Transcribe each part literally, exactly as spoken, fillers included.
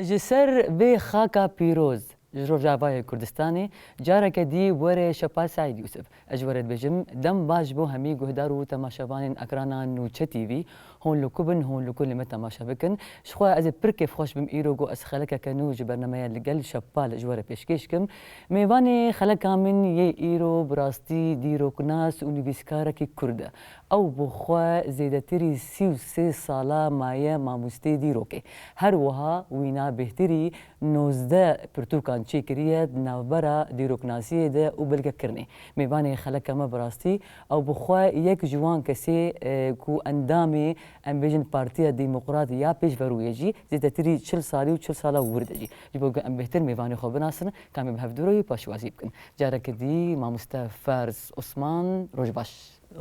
Ji ser vê xaka pîroz, ji Rojavayê Kurdistanê, careke dî were Şepal Seîd Yûsif. Ez ji we re dibêjim, dem baş bo hemî guhdar û temaşevanên ekrana Nûçe T V. Hûn li ku bin, hûn li ku li me temaşe bikin. Ji xwe ez ê pir kêfxweş bim îro ku ez xelekeke nû ji bernameya Li Gel Şepal ji we re pêşkêş kim. Mêvanê xeleka min yê îro bi rastî dîroknas û nivîskarekî Kurd e. Ew bi xwe zêdetirî sî û sê sala maye mamosteyê dîrokê. Her wiha wîna bêhtirî nozdeh pirtûkan çêkiriye di navbera dîroknasiyê de û belgekirinê. Mêvanê xeleka me bi rastî ew bi xwe yek ji wan kesê, e, ku endamê, em bêjin, Partiya Demokrat ya pêşverû ye jî, zêdetirî çil salî û çil sala wir de jî. Ji bo ku em bêhtir mêvanê xwe binasin, ka em ê bi hevdû re wî paşwazî bikin. Careke dî, mamoste Faris Osman, roj baş.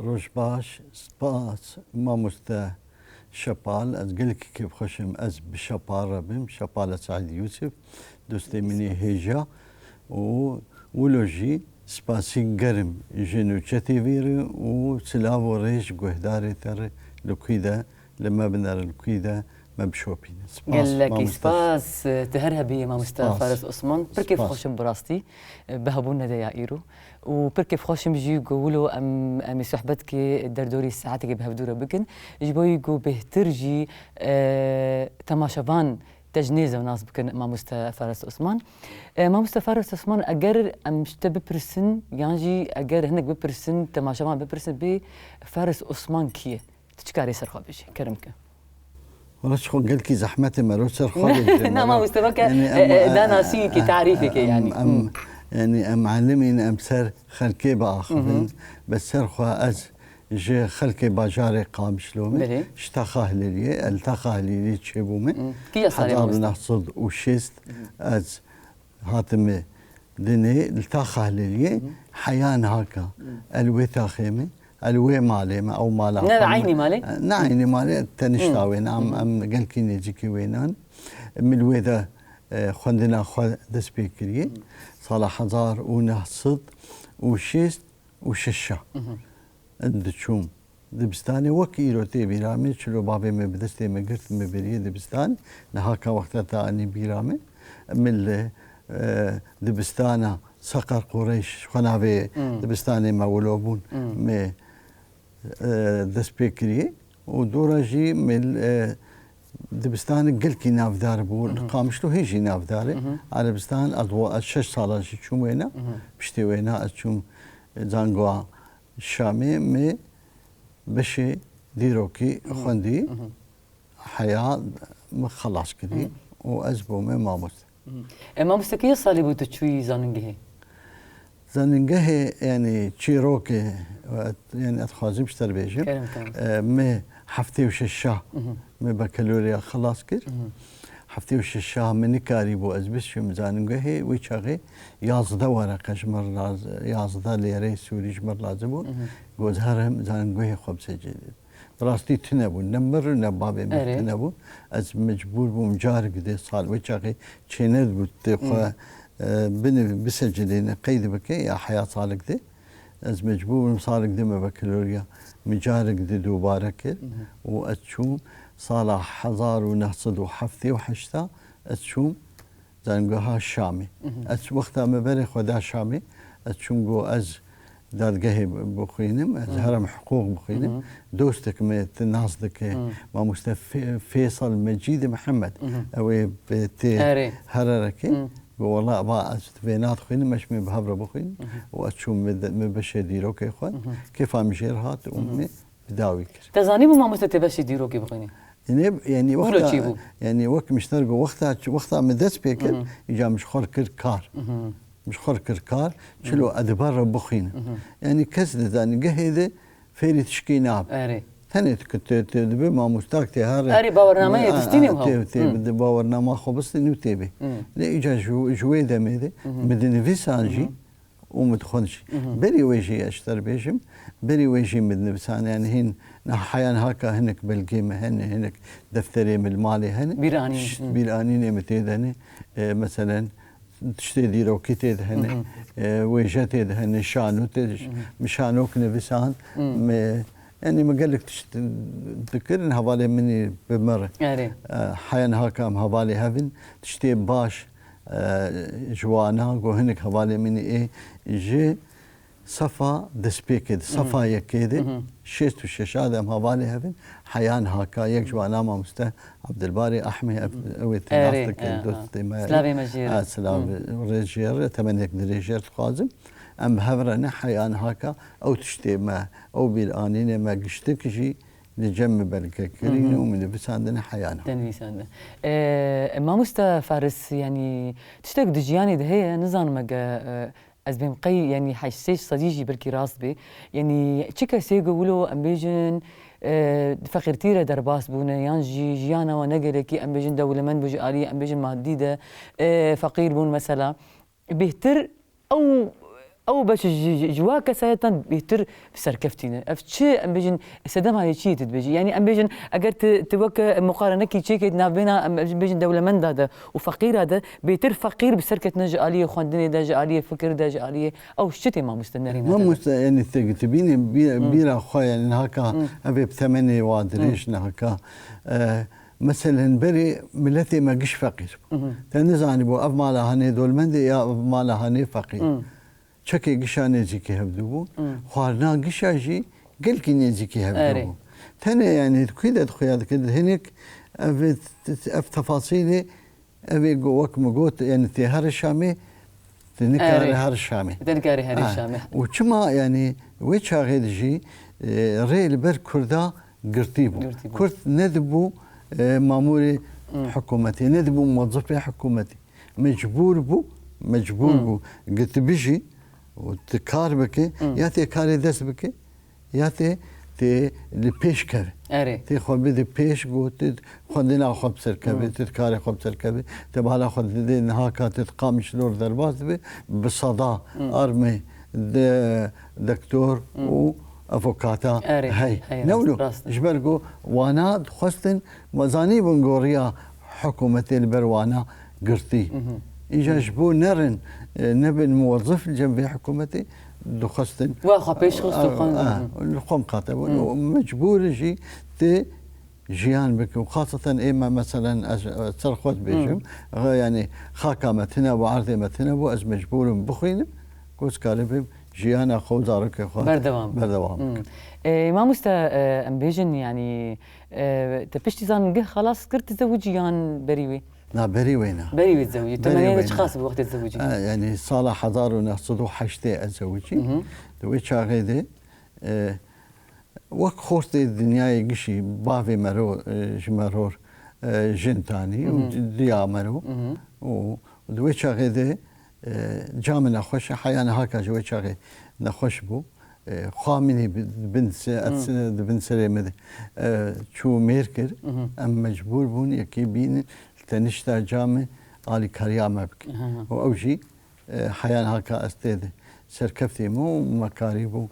Roj baş, spas, mamoste Şepal. Ez gelekî kêfxweş im, ez bi Şepal re bim, Şepala Seîd Yûsif, dostê min ê hêja û wilo jî spasî gerim ji Nûçe T V re û silav û rêz guhdarê te re li ku de, li me binere li ku de me bişopîne. Spas, Gelekî mamoste. Spas, tu her hebî, mamoste Spas. Faris Osman. Pir Spas. Kêfxweş im bi rastî, bi hebûn ne de ya îro. Û pir kêfxweş im jî ku wilo em, em ê sohbetkê derdorî saetekê bi hevdû re bikin. Ji bo ku bêhtir jî, e, temaşevan te ji nêz ve nas bikin, mamoste Faris Osman. E, mamoste Faris Osman, eger em ji te bipirsin, yan jî eger hinek bipirsin, temaşevan bipirsin, bê Faris Osman kî ye? Tu çi karê ser xwe bêjî? Kerem ke. Wala çi xwe gelkî zehmet e mero ser xwe bêje. Na, mero. Mamoste, weke, Yani, e, em, e, e, danasînekê, e, tarîfekê, em, yani. Em, Hmm. Yani, em elimîn, em ser xelkê biaxivin. Mhm. Bes ser xwe ez ji xelkê bajarê Qamişlo me. Belê. Ji Taxa Hilêliyê, el Taxa Hilêliyê çêbûme. Hmm. Kîja salê, mamoste? Hezar û neh sed û şêst Mhm. ez hatime dinê li Taxa Hilêliyê. Mhm. Heya nihaka. Mhm. El wê taxê me, el wê malê me, ew mala Ne, xwe me. Eynî malê? Ne eynî malê, tenişta Mhm. wêne, em, Mhm. em gelkî nêzîkî wênan. Min li wê de, e, xwendina xwe dest pê kiriye. Mhm. Sala hezar û neh sed û şêst û şeş. Mhm. Diçûm dibistanê, wek îro tê bîra me, çilo bavê me bi destê me girt, me beriye dibistan, niha ka wexta te anî bîra me. Min li, e, dibistana Seqer Qureyş, xwe navê Hmm. dibistanê me wilo bûn, Hmm. me, e, dest pê kiriye. Û dora jî me, e, dibistanê gelkî navdar bû. Mhm. Qamişlo hê jî navdar e. Mhm. Erebistan, ez wa-, ez şeş sala jî çûm wêna. Mhm. Piştê wêna ez çûm, e, zangoa Şamê, me beşê dîrokî Mhm. xwendî. Mhm. Heya min xelas kirî Mhm. û ez bûme mamoste. Mhm. E, mamoste, kîja salî bû tu çûyî zanîngehê? Zanîngehê, yani çîrokê, yani ez dixwazim ji te re bêjim. Kerem, kerem. E, me heftê û şeş Mhm. me bakalorya xelas kir. Mhm. Heftê û şeş min nikarîbû ez biçim zanîngehê, wî çaxê yazdeh wereqe ji min re laz-, yazdeh lêreyê sûrî ji min re lazim bû. Mhm. Got, herim zanîngehê xwe bisecelê. Bi rastî tune bû. Ne min û ne bavê min Erê. tune bû. Ez mecbûr bûm carik dê sal wê çaxê çênedibû tê xwe, Hmm. e, bini-, bisecelêne, qeyd bike ya heya salik dê. Ez mecbûr bûm salik dê me bakalorya min carik dê dubare kir. Mhm. Û ez çûm sala hezar û neh sed û heftê û heşt ez çûm Zangeha Şamê. Mhm. Ez wexta me berê xwe da Şamê, ez çûm got ez dadgehê bixwînim, ez Mhm. herim hiqûq bixwînim. Mhm. Dostek me ti nas dike, Mhm. mamoste Fê-, Fêsal Mecîd Mihemed. Mhm. Ew ê bi tê Erê. Hererekê. Mhm. Got wela ba ez vê nadixwînim, me ji me bi hev re bixwînin. Mhm. Û ez çûm me de-, me beşê dîrokê xwe. Mhm. Kêfa min jêr hat û Mhm. me bi dawî kir. Te zanîbû mamoste tê beşê dîrokê bixwînî? Yanî, yanî Wilo wexta, çêbû? Yanî wek min ji te re got, wexta, wexta min dest pê kir, Mhm. îca min ji xwe re kir kar. Mhm. Min ji xwe re kir kar, çilo Mhm. ez ê ber re bixwînim. Mhm. Yanî kes dizanî gehê de fêrî tişkî nabe. Erê. Tenê tu, tu, tu dibe mamostak tê here. Erê, bawernameyê Aa, tiştî nî aa, wiha. Tê, tê, Hmm. di bawernama xwe bistî nû tê bê. Hmm. Lê îca ji, ji wê demê de Mhm. min dinivîsan jî Mhm. û min dixwend jî. Mhm. Berî wê jî ez ji te re bêjim, berî wê jî min dinivîsan, yani hîn niha heya nihaka hinek belgê me hene, hinek defterê min li malê hene. Bîranîn. Tişt-, Hmm. bîranînê min tê de hene. E, meselen, tiştê dîrokî tê de hene, Mhm. e, wêje tê de hene, şano tê de, Mhm. min şanok nivîsan, Mhm. me, Yanî min gelek tişt dikirin, hevalê min ê bi mir. Erê. E, heya niha ka em hevalê hev in, tiştê baş, e, ji wana ku hinek hevalê min ê ji sefa destpêkê de, sefa yekê de, şêst û şeş de em hevalê hev in, heya niha ka yek ji wana mamoste Abdilbarê Ahmê, ev, ew ê te nas dike, dostê me. Silavê me jê re. Ha, silav, rêz jê re, temenek dirêj jê re dixwazim. Em bi hev re ne, heya niha ka ew tiştê me, ew bîranînê me giştik jî li cem min belge kirîn û min nivîsandine heya niha. Te nivîsandine. E, mamoste Faris, yanî tiştek di jiyanê de heye, nizanim ege, e, ez bêm qey, yanî heşt sê sedî jî belkî rast bê. Yanî çi kesê ku wilo em bêjin, e, di feqîrtî re derbas bûne, yan jî jiyana wan ne gelekî em bêjin dewlemend bû ji alî, em bêjin madî de, e, feqîr bûn mesela. Bêhtir ew, ew beş ji, ji, ji wa kesayetan bêhtir bi serkeftî ne. Ev çi em bêjin, sedema yê çi yê tu dibêjî? Yanî em bêjin eger tu, tu weke muqarenekî çêkê di navbêna em bêjin dewlemenda de û feqîra de, bêhtir feqîr bi ser ketine ji aliyê xwendinê de, ji aliyê fikir de, ji aliyê ew ji çi tê mamoste nerîna te de? Mamoste, yanî te gotibînê bî-, bîra xwe, yanî niha ka ev ê bi temenê wa dirêj niha ka, e, meselen berê miletê me giş feqîr bû. Te nizanîbû ev mala hanê dolmendê ya ev mala hanê feqîr. Çekê gişa nêzîkî hevdû bû. Xwarina gişa jî gelkî nêzîkî hevdû bû. Tenê, yanî, di kû de xuya dike, di hinek ev, ev tefasîlê, ev ê go-, wek min got, yanî, tê here Şamê, tu nikare here Şamê. Te nikare here Şamê. Û çima, yanî, wê çaxê de jî, e, rê li ber Kurda girtî bû. Girtî bû. Kurd nedibû, e, mamûrê hikûmetê, nedibû muwezifê hikûmetê. Mecbûr bû, mecbûr bû. Gi tu bijî û tu kar bike, ya tê karê dest bike, ya tê, tê li pêş keve. Erê. Tê xwe bide pêş, got tu xwendina xwe bi ser keve, tu karê xwe bi ser keve. Te bala xwe didê niha ka tu di Qamişlo re derbas dibe, bi seda armê de doktor û avokata hey. Hey, ne wilo? Rast, rast. Ji ber ku wana dixwestin, me zanîbûn goriya hikûmetê li ber wana girtî. Îja ji bo nerin, e, nebin muwezif li cem vê hikûmetê dixwestin. Wa xwe pêş xist û xwe, a, a, li xwe miqate bûn. Û mecbûr jî tê jiyan bike. Û xaseten ê me, meselen, ez, ez ser xwe dibêjim, e, yanî xaka me tune bû, erdê me tune bû, ez mecbûr im bixwînim, ku ez karibim jiyana xwe û zarokê xwe berdewam, berdewam bikim. E, mamoste, e, em bêjin, yanî, e, te piştî zanîngeh xelas kir, tu zewicî yan berî wê? Na, berî wê na. Berî wê zewicî. Tu menê de çiqas bû wextê zewicî? E, yanî sala hezar û neh sed û heştê ez zewicî. Di wê çaxê de, e, wek xortê dinyayê gişî bavê me ro, e, ji me ror, e, jin tanî û diya me ro. Û di wê çaxê de, e, camê nexweş e, heya niha ka ji wê çaxê nexweş bû. E, xwa min ê bi, bin se-, et se-, di bin serê min de, e, çû mêr kir. Em mecbûr bûn yekê bînin li tenişta camê alîkariya me bikin. Û ew jî e, heya niha ka ez tê de serkeftî me û me karîbû,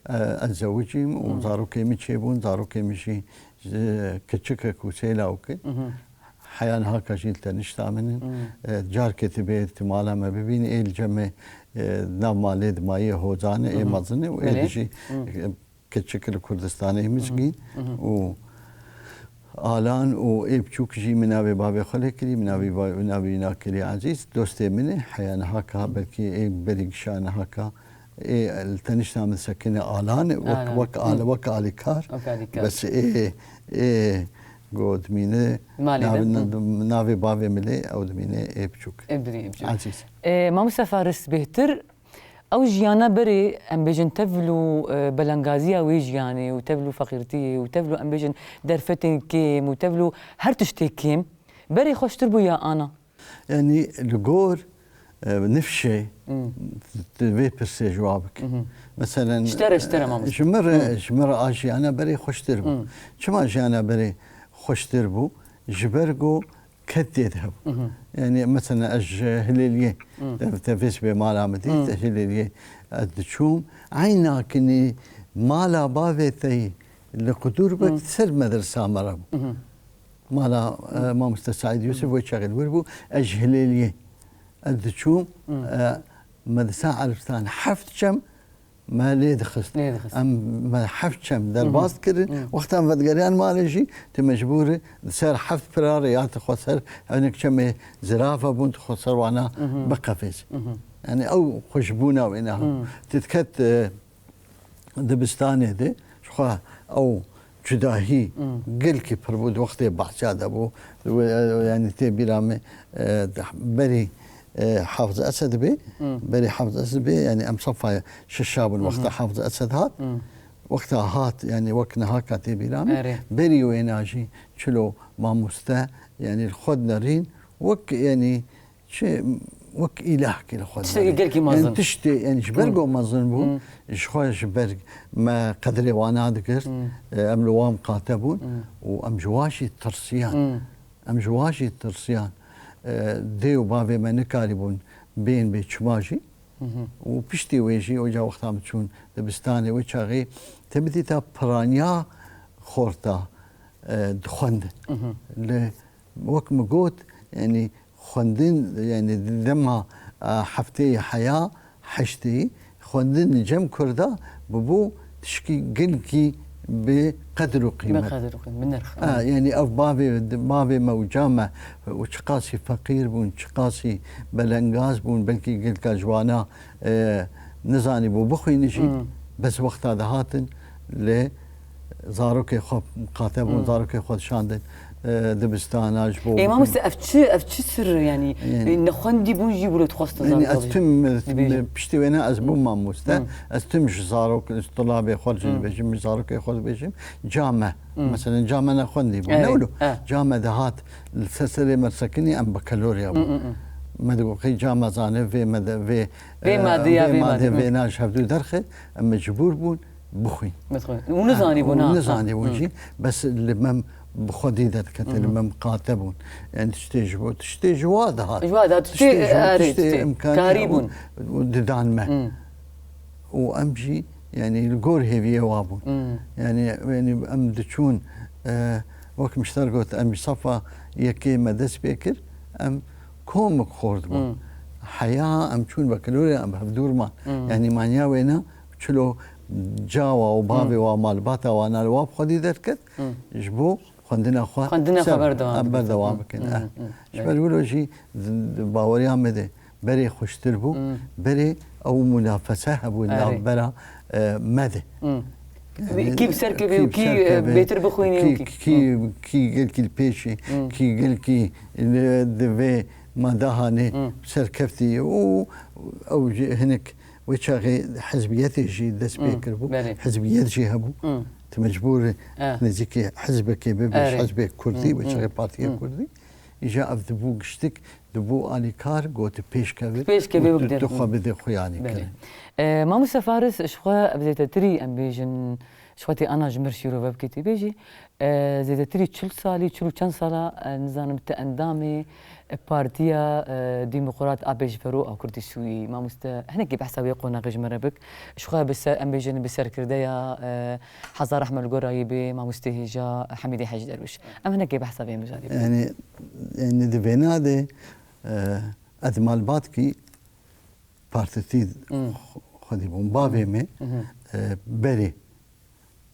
e, ez zewicîm û zarokê min çêbûn, zarokê min jî, e, kiçikek û sêlawik e. Heya niha ka jî li tenişta min in. E, carkê tu bê tu mala me bibînî, ê li cem me, e, nav malê di mayî hozan e, ê mezin e û ê de jî, e, keçik li Kurdistanê Mizgîn û Alan û ê biçûk jî min navê bavê xwe lê kirî, min navê ba-, navê wî na kirî Ezîz, dostê min e, heya niha ka belkî ê berî gişa niha ka ê li tenişta min sekine Alan e, wek, wek al-, wek alîkar. Wek alîkar. Bes ê, ê go dimîne navê, navê bavê min lê ew dimîne ê biçûk. Ê dimîne ê biçûk. Ezîz. E, Mamoste Faris, bêhtir Ew jiyana berê, em bêjin, tevlû, e, belengaziya wê jiyanê û tevlû feqîrtiyê û tevlû, em bêjin, derfetên kêm û tevlû her tiştê kêm, berê xweştir bû ya ana? Yanî li gor, e, nifşê tu vê pirsê ji wa bike. Meselen, ji te re, ji te re, mamoste. Ji min re, ji min re a jiyana berê xweştir bû. Çima jiyana berê xweştir bû? Ji ber ku ked tê de hebû. Yanî mesela ez ji Hilêliyê, te, te vê sibê mala min dît, te Hilêliyê ez diçûm. Eynakinî mala bavê te yî li Qudûrbek ser medresa me re bû. Mala, e, Mamoste Seîd Yûsif wê çaxê li wir bû. Ez ji Hilêliyê ez diçûm, e, medresa Elifstan heft çem me lê dixist. Lê dixist. Em, me heft çem derbas Hı hı. kirin. Hı. Wexta em vedigeriyan malê jî, tu mecbûr î di ser heft pirarê ya tu xwe ser hinek çemê zirafa bûn, tu xwe ser wana Hı hı. biqefêz. Hı hı. Yani ew xweşbûna wê ne. Hı. Tu diket, e, dibistanê de, ji xwe ew cudahî Hı. gelkî pir bû, di wextê behsa de bû. We, yani tê bîra me, e, berî, e, Hafiz Esed bê, Hı. berî Hafiz Esed bê, yani em sefa şeşa bûn Hı hı. wexta Hafiz Esed hat. Hı. Wexta hat, yani wek niha ka tê bîra me, Erê. berî wêna jî çilo mamoste, yani li xwe dinerîn, wek, yani çi, wek îlahkî li xwe Tiştekî dinerîn. Gelkî Yani mezin. tiştê, yani ji ber Hı. ku mezin bû, Hı. ji xwe ji ber me qedrê wana digirt, Hı. e, em li wan qate bûn Hı. û em ji wan jî tirsiyan. Hı. Em ji wan jî tirsiyan. E, dê û bavê me nikarîbûn bên bê çima jî. Hı hı. Û piştî wê jî, oca wexta min çûn dibistanê wê çaxê, te min dîta piraniya xorta, e, dixwendin. Hı hı. Li, wek min got, yani xwendin, yani dema, e, hefteyê heya, heştê, xwendin li cem Kurda bibû tişkî gelkî bi qedir û Bi qîmet. qedir û qîmet, bi nirx. Ha, yani ev bavê, bavê me û ca me û çiqasî feqîr bûn, çiqasî belengaz bûn, belkî gelka ji wana, e, nizanîbû bixwînin jî, Hmm. bes wexta dihatin lê zarokê xwe qate bûn, Hmm. zarokê xwe dişandin, e, dibistana ji bo Ê, bixwînin. Mamoste, ev çi, ev çi sir, yani, Yani. e, nexwendî bûn jî wilo dixwestin Yani, zarok ez bibînin. tüm, e, Dibêjin. piştî wêne ez bûm Hmm. mamoste. Hmm. Ez tüm ji zarok, ji tulabê xwe jî Hmm. dibêjim, ji zarokê xwe dibêjim. Ca me. Hmm. Mesela, ca me nexwendî bû. Evet, Ne wilo? evet. Ca me dihat, li ser serê me sekinî, em bakalorya bûn. Hmm, hmm, hmm. Me digot, qey ca me zane, vê me de, vê, Vê e, madê ya, vê vê madê, madê, hmm. vêna ji hevdû derxe, em mecbûr bûn bixwîn. Bixwîn. Û nizanî bûn, Ha, ha, û ha. nizanî bûn Hmm. jî, bes li me bi xwedî derdikete, li Hmm. me qate bûn. Yani tiştê ji bo, tiştê ji wa dihat. Ji wa dihat, tiştê, Tiştê ji bo, erê, tiştê tiştê imkanî karî û, bûn. û didan me. Hmm. Û em jî, yani, li gor hêviyê wa bûn. Hmm. Yani, yani, em diçûn, e, wek min ji te re got, em ji sefa yekê me dest pê kir, em komik xort bûn. Hmm. Heya em çûn bakalorya, em hevdûr man. Hmm. Yani, manya wêna çilo cawa û bavê Hmm. wa, malbata wana li wa bi xwedî derket, Hmm. ji bo xwendina xwe Xwendina xwe ser, berdewam em bikin. berdewam Hmm. bikin. Hmm. Eh. Hmm. Ji Evet. ber wilo jî di, di baweriya me de berê xweştir bû, Hmm. berê ew munafese hebû Erê. navbera, e, me de. Hmm. Yani, Kî bi ser kevê û kî bi kî, ser e, kevê, bêtir bixwînê û kî, kî, kî, Hmm. kî gelkî li pêşî, Hmm. kî gelkî li, di vê me de hanê Hmm. serkeftî û ew jî hinek wê çaxê hizbiyetê jî dest pê Hmm. kiribû. Belê. Hizbiyet jî hebû. Hmm. Tu mecbûr Eh. nêzîkî hizbekê bibî, Erê. hizbê kurdî, Hmm. wê çaxê Hmm. partiyê Hmm. kurdî. Îja ev dibû giştik, dibû alîkar, got pêşkevê Pêşkevê û û tu, bidê. tu xwe bidê xuyanî Belê. kirin. E, Mamoste Faris, ji xwe ev zêdetirî em bêjin, ji xwe tê ana ji mir şîrove bikî tê bêjî, e, zêdetirî çil salî, çil û çend sala, e, nizanim tu endamê, e, Partiya, e, Demokrat a Pêşvero a Kurdî Sûrî. Mamoste, hinekî behsa wê qonaxê ji me re bik. Ji xwe bi ser, em bêjin bi serkirdeya, e, Hezar rehme li gorayî bê, Mamoste Hêja, Hemîdê Hecî Derwiş. Em hinekî behsa vê mijarê bikin. Yani, yani di vêna de, e, ez malbatkî partîtî Hmm. xwedî bûm. Bavê Hmm. me, Hmm. e, berê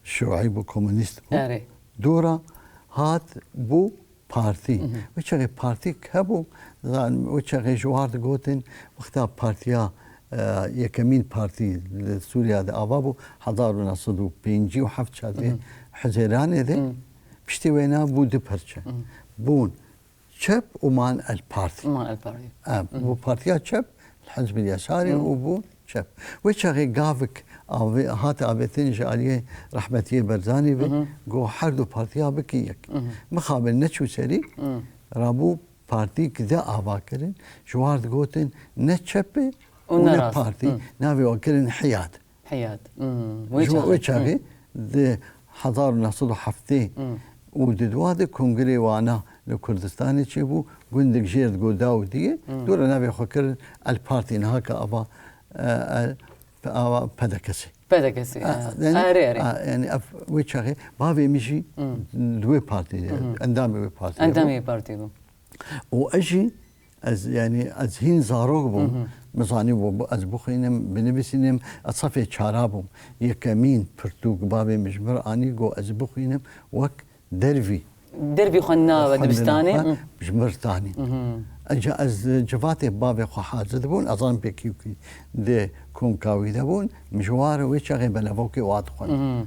şuî bû, komünîst bû. Erê. Dora hat bû partî. Mhm. Wê çaxê partîk hebû, zan-, wê çaxê ji war digotin, wexta partiya, e, yekemîn partî li Sûriya de ava bû, hezar û neh sed û pêncî û heft çavê Mhm. Huzeyranê de, Mhm. piştî wêna bû du perçe. Mhm. Bûn çep û man El Partî. Man El Partî. E, Mhm. bû partiya çep, Hizb el Yesarî Mhm. û bû çep. Wê çaxê gavik avê-, hat avêtin ji aliyê rehmetiyê Berzanî ve, Mhm. got her du partiya bikî yek. Mhm. Mixabin neçû serî, Mhm. rabû partîk de ava kirin, ji war digotin ne çep e Û û ne ne rast. partî, Mhm. navê wan kirin Hiyad. Heyat. Hmm. Wê Ji bo çaxê. wê çaxê Hmm. di hezar û neh sed û heftê Hmm. û di dua de kongrê wana li Kurdistanê çêbû, gundik jêr digot Dawidiyê, Hmm. dora navê xwe kirin El Partî, niha ke ava, e, e, ava P D K'sê. P D K'sê, A, ha. yani, Erê, erê. a, yani, ev wê çaxê bavê min jî Hmm. di wê partî de, Hmm. endamê wê partî de bû. Endamê wê partî bû. Û ez jî Ez, yanî ez hîn zarok bûm. Min zanîbû, ez bixwînim, binivîsînim, ez sefê çara bûm. Yekemîn pirtûk bavê min ji min re anî, got ez bixwînim, wek dervî. Dervî xwendina we dibistanê? Xwendina xwe ji min re tanî. Eca ez civatê bavê xwe hazir dibûn, ez zanim pê kî û kî di komka wî de bûn, min ji war wê çaxê belevokê û a dixwend.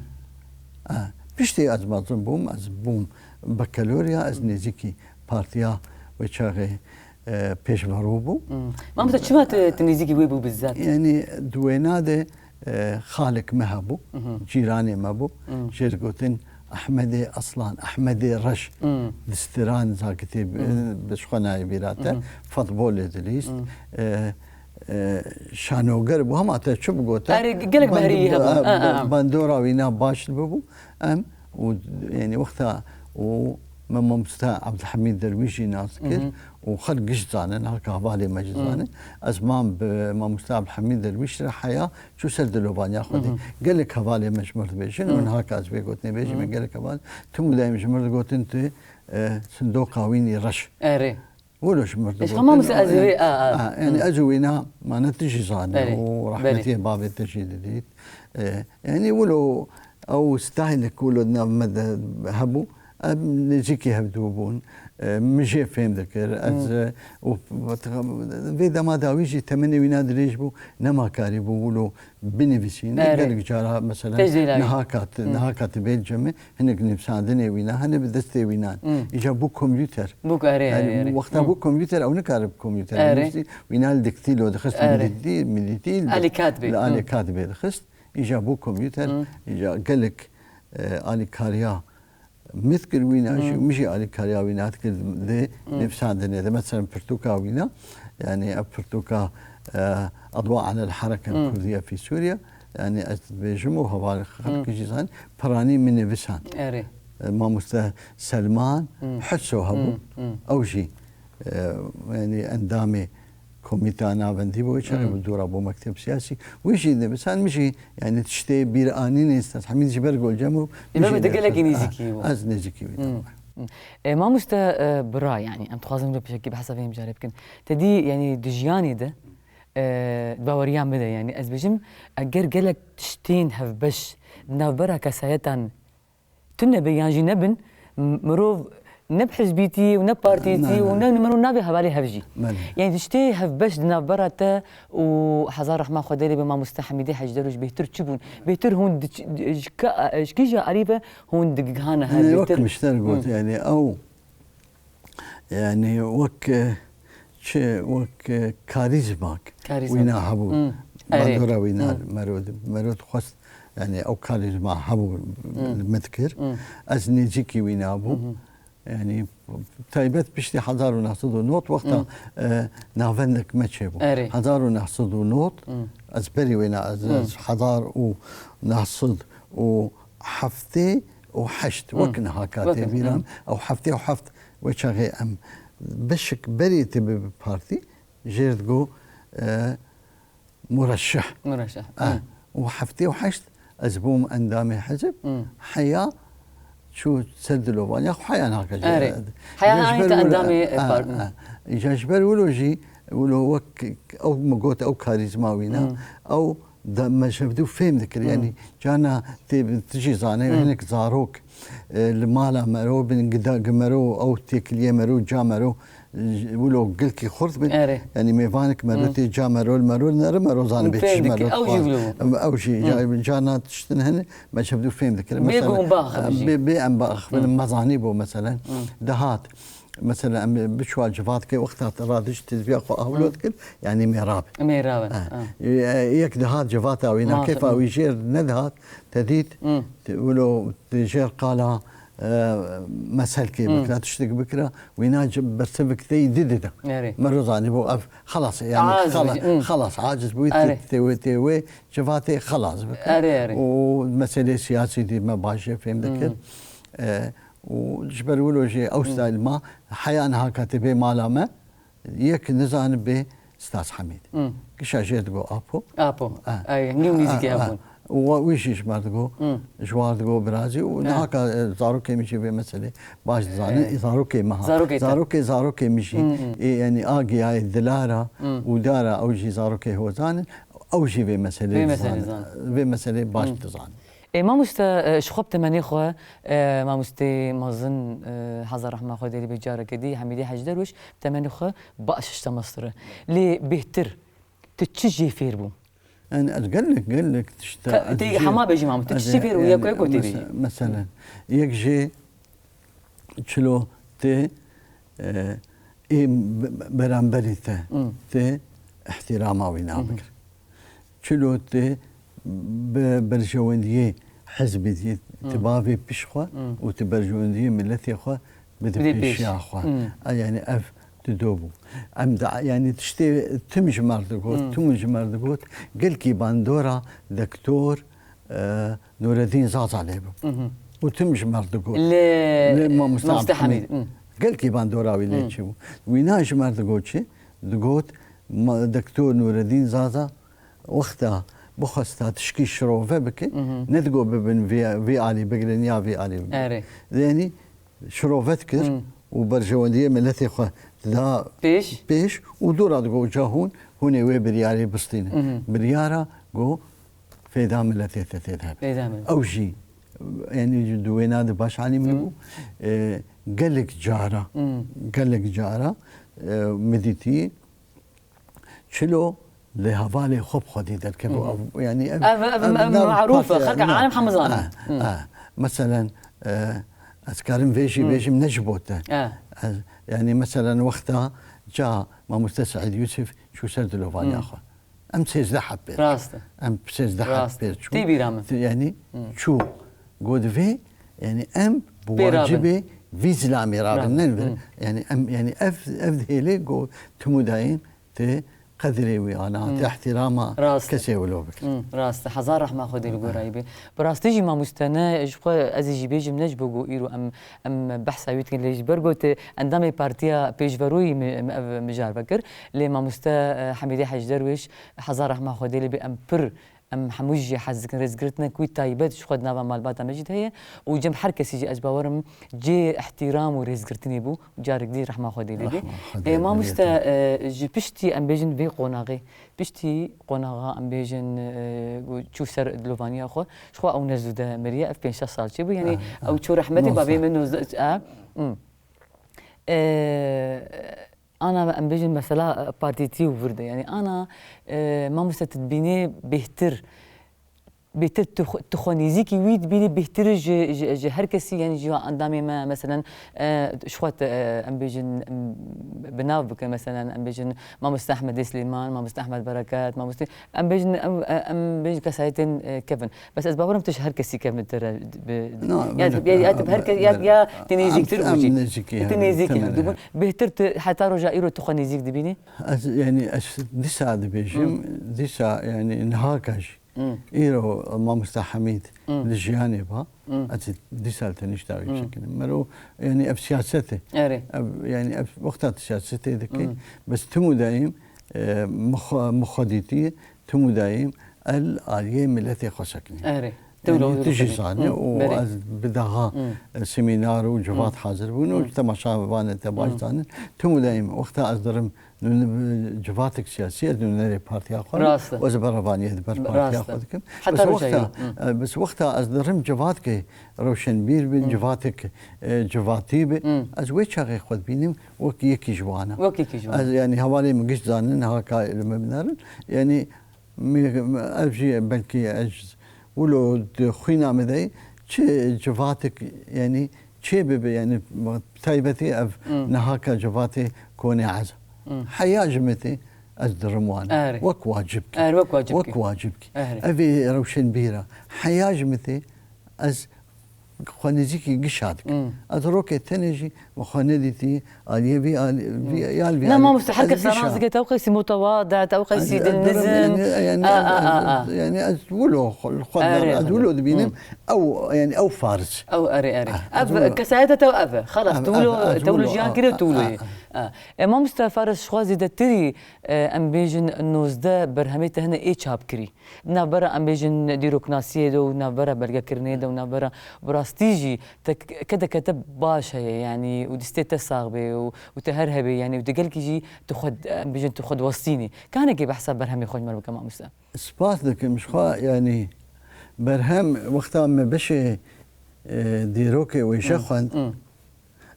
Eh, piştî ez mezin bûm, ez bûm bakalorya, ez nêzîkî partiya wê çaxê, e, pêşverû bû. Mamoste, çima tu, tu nêzîkî wê bû bizzat? Yanî di wêna de, e, xalek me hebû, cîranê me bû. Jê digotin Ehmedê Aslan, Ehmedê Reş. Di stiran zakitê bi, bi ji xwe nayê bîra te. Futbolê dilîst. E, e, şanoger bû, hema te çi bigote. Erê, gelek behrî hebû. Bandora wîna baş bibû. Em û, yanî wexta û me mamoste Abdulhamîd Derwîş jî nas kir û xelk giş zanin, haka hevalê me jî zanin. Ez mam bi mamoste Abdulhamîd Derwîş re heya çû ser dilovaniya Xwedê. Gelek hevalê me ji mir dibêjin û niha ka ez vê gotinê bêjim, me gelek heval, tim û daîm ji mir digotin tu, e, sindoqa wînî reş. Erê. Wilo ji mir digotin. Ji hema mise ez vê, a, a. A, yanî ez û wîna mane tu jî zanî û rehmetiyê bavê te jî didît. E, yanî wilo ew staylik wilo di nav me de hebû. Em nêzîkî hevdû bûn. E, min jê fêm dikir. Ez, e, û vê dema dawî jî temenê wîna dirêj bû. Nema karî bû wilo binivîsîne. Erê. Gelek cara, mesela, niha kat, niha kat bê cemê, hinek nivîsandinê wîna hene bi destê wînan. Îca bû komputer. Bû, erê, erê, erê. Wexta bû komputer, ew nikare bi komputer binivîsî. Wîna li diktîlo dixist, milîtî, milîtî li alî kat bê. Li alî kat bê dixist. Îca bû komputer, îca gelek, e, alîkariya Min dikir wîna jî, min jî alîkariya wîna dikir di nivîsandinê de. Mesela pirtûka wîna, yanî ev pirtûka, e, Adwa alel Hereke Kurdiye fî Sûriye, yanî ez dibêjim û hevalê xelkê jî zanin, piranî min nivîsand. Erê. E, mamoste Selman Hutso hebû. Ew jî, e, yanî endamê Komîta navendî bû, çaxê bi dû re bû mekteb siyasî. Wî jî nivîsand, min jî, yanî tiştê bîranînê Stad Hemîd ji ber Golcem û min jî gelekî nêzîkî bû. Ez nêzîkî wî de bûm. E, mamoste, e, bira, yanî em dixwazin bi pişekî behsa vê mijarê bikin. Te dî, yanî di jiyanê de, e, di baweriya min de, yanî ez bêjim, eger gelek tiştên hevbeş di navbera kesayetan tune be yan jî nebin, m-, mirov ne bi hizbîtî û ne partîtî û ne mirov nabe hevalê hev jî. Belê. Yanî tiştê hevbeş di navbera te û hezar rehma Xwedê lê be mamoste Hemîdê Hecder û ji bêhtir çi bûn? Bêhtir hûn di ç-, di, ji ka-, ji kîja alî ve hûn digihane hev bêhtir? Yanî wek min ji te re got, yanî ew Yanî wek, e, çi, wek, e, karîzmak wîna hebû. Bandora wîna mero di-, mero dixwest, yanî ew karîzma hebû, li min dikir. Ez nêzîkî wîna bûm. Yanî taybet piştî hezar û neh sed û nod wexta, e, navendek me çêbû. Erê. Hezar û neh sed û nod, ez berî wêna, ez, ez hezar û neh sed û heftê û heşt, wek niha ka tê bîran, ew heftê û heft, wê çaxê em beşek berê tê bi, bi partî, jê re digo, e, mureşeh. Mureşeh. E, û heftê û heşt ez bûm endamê hizb, heya çû ser dilovaniya xwe, heya niha ka jî. Erê. Heya niha te endamê, e, partî. E, îca ji ber wilo jî, wilo wek ew min got, ew karîzma wîna, ew da me ji hevdû fêm dikir. Yanî carna tê, tu jî zanî, hinek zarok, e, li mala mero, bin gida, gi mero, ew têkiliyê mero, ca mero, e, wilo gilkî xurt bin. Erê. Yanî mêvanek mero tê ca mero, li mero, nere mero zanî bê çi mero dixwaz. Ew jî, ca-, carna tiştin hene, me ji hevdû fêm dikir. Bê ku hûn biaxivin jî. Bê, bê em biaxivin, me zanîbû meselen. Dihat. Mesela em biçûa civatkê wexta te radij tizviya xwe awlo dikir, yanî mêrab. Mêrab e, ha. E, yek dihat civata wîna, kêfa wî jêr nedihat, te dît, te wilo te jêr qala, e, meselkê bikira, tiştek bikira, wîna ci-, bersivik te yî di dida. Erê. Mero zanîbû ev xelas e, yanî xela-, xelas, aciz bû, tê, tê wê, tê wê civatê xelas bike. Erê, erê. Û meselê siyasî dî me baş jê fêm dikir. E, û ji ber wilo jî ew stayl ma heya niha ka tê bê mala me, yek nizanibe Staz Hemîd. Gişa jê digo Apo. Apo. Ha. Ay, nî û nîzîkî hev bûn. Û wî jî ji me re digot, Hmm. ji wan re digot birazî û Ha. nihaka, e, zarokê min jî vê meselê baş dizanin. Evet. Ê, zarokê me ha. Zarokê te. Zarokê, zarokê min jî, Hmm, hmm. ê, yanî a giyayê Dilara Hmm. û Dara, ew jî zarokê Hozan in, ew jî vê meselê Vê meselê dizanin. dizanin. Vê meselê baş Hmm. dizanin. Ê, mamoste, e, ji xwe bi temenê xwe, e, mamostê mezin, e, Hezar rehma Xwedê lê bê careke dî, Hemîdê Hecî Derwêş, bi temenê xwe baş ji te mestir e. Lê bêhtir, tu çi jê fêr bû? Yani ez gelek, gelek tişta Ka-, ez tê jê hema bêjî, mam, tu ez çi fêr û yani yek, yek û tê bî? Mese-, meselen, yek jê çilo tê, e, ê be-, beramberî te, Hmm. tê ihtirama wî Hı hı. nabikir. Çilo tê bi berjewendiyê hizbî dî, Hmm. ti bavê pişt xwe Hmm. û ti berjewendiyê miletê xwe bide Bide pêş. pêşiya xwe. Hmm. A, yani ev dido bû. Em de, yani tiştê tim ji me re digot, Hmm. tim ji me re digot, gelkî bandora Doktor, e, Nureddin Zaza lê bû. Hı hı. Û tim ji me re digot. Li Lê Mamoste Mamoste Abdulhamid. Hamid, hı. Gelkî bandora wî lê Hı. çi bû. Wîna ji me re digot çi? Digot, ma-, Doktor Nureddin Zaza wexta bixwesta tişkî şirove bike, Hı hı. nedigot bibin vê, vê alî bigrin ya vê alî bigrin. Erê. Yani şirove dikir Hmm. û berjewendiyê miletê xwe dida Pêş? pêş û dora digot, ca hûn, hûn ê wê biryarê bistînin. Mhm. Biryara got, fêda miletê te tê de hebe. Fêda miletê. Ew jî, yani di wêna de baş alî min Hmm. bû. E, gelek cara, Hmm. gelek cara, e, min dîtî, Çilo li hevalê xwe bi xwedî derkeve. Hı hı. Ev, yani ev, Ev, ev, ev, ev ev marûf e, parçe, xelk na, alem hemû zanin. Ha, Hı. ha. Meselen, e, ez karim vê jî Hı. bêjim ne ji bo te. Ha. Ez, yani meselen wexta ca Mamoste Seîd Yûsif çû ser dilovaniya Hı. xwe. Em sêzdeh heb pêr. Rast e. Em sêzdeh heb Rast e. pêr çû. Tê bîra min. Yani Hı. çû. Got vê, yani em bi Pê rabin. wacibê vî zilamê rabin. Rabin. Ne Hı. yani em, yani ev, ev dihêlê got tim û dayîm tê qedrê wî ana, Hı. tê ihtirama Rast e. kesê wilo bikir. Hı, rast e. Hezar rehma Xwedê li gorayî be. Bi rastî jî mamoste ne, ji xwe ez ê jî bêjim, ne ji bo ku îro em, em behsa wî dikin, lê ji ber ku tu endamê partiya pêşveroyî mi, mi, ev mijar vekir. Lê mamoste, e, Hemîdê Hecî Derwêş, hezar rehma Xwedê lê be, em pir, em hemû jî hez dikin, rêzgirtinek wî taybet ji xwe di nava malbata me jî de heye û cem her kesî jî ez bawerim cihê ihtiram û rêzgirtinê bû. Carek dî rehma Xwedê lê be. Rehma Xwedê Ê, lê mamoste, be. e, ji piştî em bêjin vê qonaxê, piştî qonaxa em bêjin, e, ku çû ser dilovaniya xwe, ji xwe ew ne zû de miriye, ev pênc şeş sal çêbû, yanî Ah, ew ah, çû rehmetê, nonse. bavê min nozdeh, a, hmm. E, ana em bêjin mesela, e, partîtî û vir de, yanî ana, e, mamoste tu dibînê bêhtir, Bêhtir tu xwe, tu xwe nêzîkî wî dibînî bêhtir ji, ji, ji her kesî, yanî ji endamê me, meselen, e, ji xwe te, e, em bêjin, em, bi nav bikin, meselen, em bêjin Mamoste Ehmedê Silêman, Mamoste Ehmed Bereket, Mamoste, em bêjin, em, em bêjin kesayetên, e, kevin. Bes ez bawerim tu ji her kesî kevin te re bi, No, ya, ben, ya, ya, tu bi her kes, ya, ben, ya tu nêzîktir em bû jî. nêzîkî Tu hev, nêzîkî temel hev dibûn. hev. Bêhtir tu heta roja îro tu xwe nêzîk dibînî? Ez, yanî ez dîsa dibêjim, Hı. dîsa, yanî nihaka jî. Hmm. Îro Mamoste Hemîd Hmm. li jiyanê ba, Hmm. ez dîsa tenişta wî Hmm. çekinim. Mero, yani ev siyaset e. Erê. Ev, yani ev wexta tu siyasetê dikî, Hmm. bes tim û dayîm, e, mixwe-, mixwedîtî, tim û dayîm el aliyê miletê xwe sekinî. Erê. Yani Tewlo tu jî sekinî. zane Hmm. û Berê. ez bi daha, Hmm. e, semînar û civat Hmm. hazir bûn û Hmm. temaşevanê te baş Hmm. zanin. Tim û dayîm wexta ez dirim Nûne, civatek siyasî, ez nûnerê partiya xwe Rast e. û ez berevaniyê di ber partiya Rast e. xwe dikim. Heta Bes roja wexta, yê. Hı. e, bes wexta ez dirim civatkê rewşenbîr bin, Hı. civatek, e, civatî bi, Hı. ez wê çaxê xwe dibînim wek yekî ji wan e. Wek yekî ji wan e. Ez, yanî, hevalê min giş zanin, niha ka li me binarin. Yanî, Mi-, ev jî belkî ez wilo di xwîna min de çi civatek, yanî çê bibe, yanî bi taybetî ev Hmm. nihaka civatê konê ez. Hmm. Heya ji min tê, ez dirim wan. Erê. Wek wacibkî. Erê, wek wacibkî. Wek wacibkî. Erê. Ev ê rewşenbîr e. Heya ji min tê, ez xwe nêzîkî gişa dikim. Hmm. Ez rokê tenê jî min xwe nedîtî, aliyê vî, alî-, vî, Hmm. ya li vî Ne, alî. mamoste, her Ez kes gişa. Anaz dike, te ew qesî mutewa, de, te ew qesî Ez, din ez durum, nizin. yani, yani, A, a, a, a. yani, ez wilo xwe, xwe Erê, dar, ez erê. wilo dibînim. Hmm. Ew, yani, ew fariz. Ew, erê, erê. Ah, ez Ev, wilo. kesayeta te ev e. Xelas, Ev, tu wilo, ev, ez tu wilo wilo, jiyan a, kiriye, tu a, wilo a, ye. a. E, e, mamoste Faris, ji xwe zêdetirî, e, em bêjin nozdeh berhemê te hene ê çapkirî. Di navbera, em bêjin, dîroknasiyê de û navbera belgekirinê de û navbera bi rastî jî te k-, kete kete baş heye, yanî û distê te sax bê û, û te her hebê, yanî û tu gelkî jî tu xwe, em bêjin tu xwe diwestînî. Kanekê behsa berhemê xwe ji me re bike mamoste. Spas dikim ji xwe, yanî berhem wexta me beşê, e, dîrokê wêje Hmm, xwend. hmm.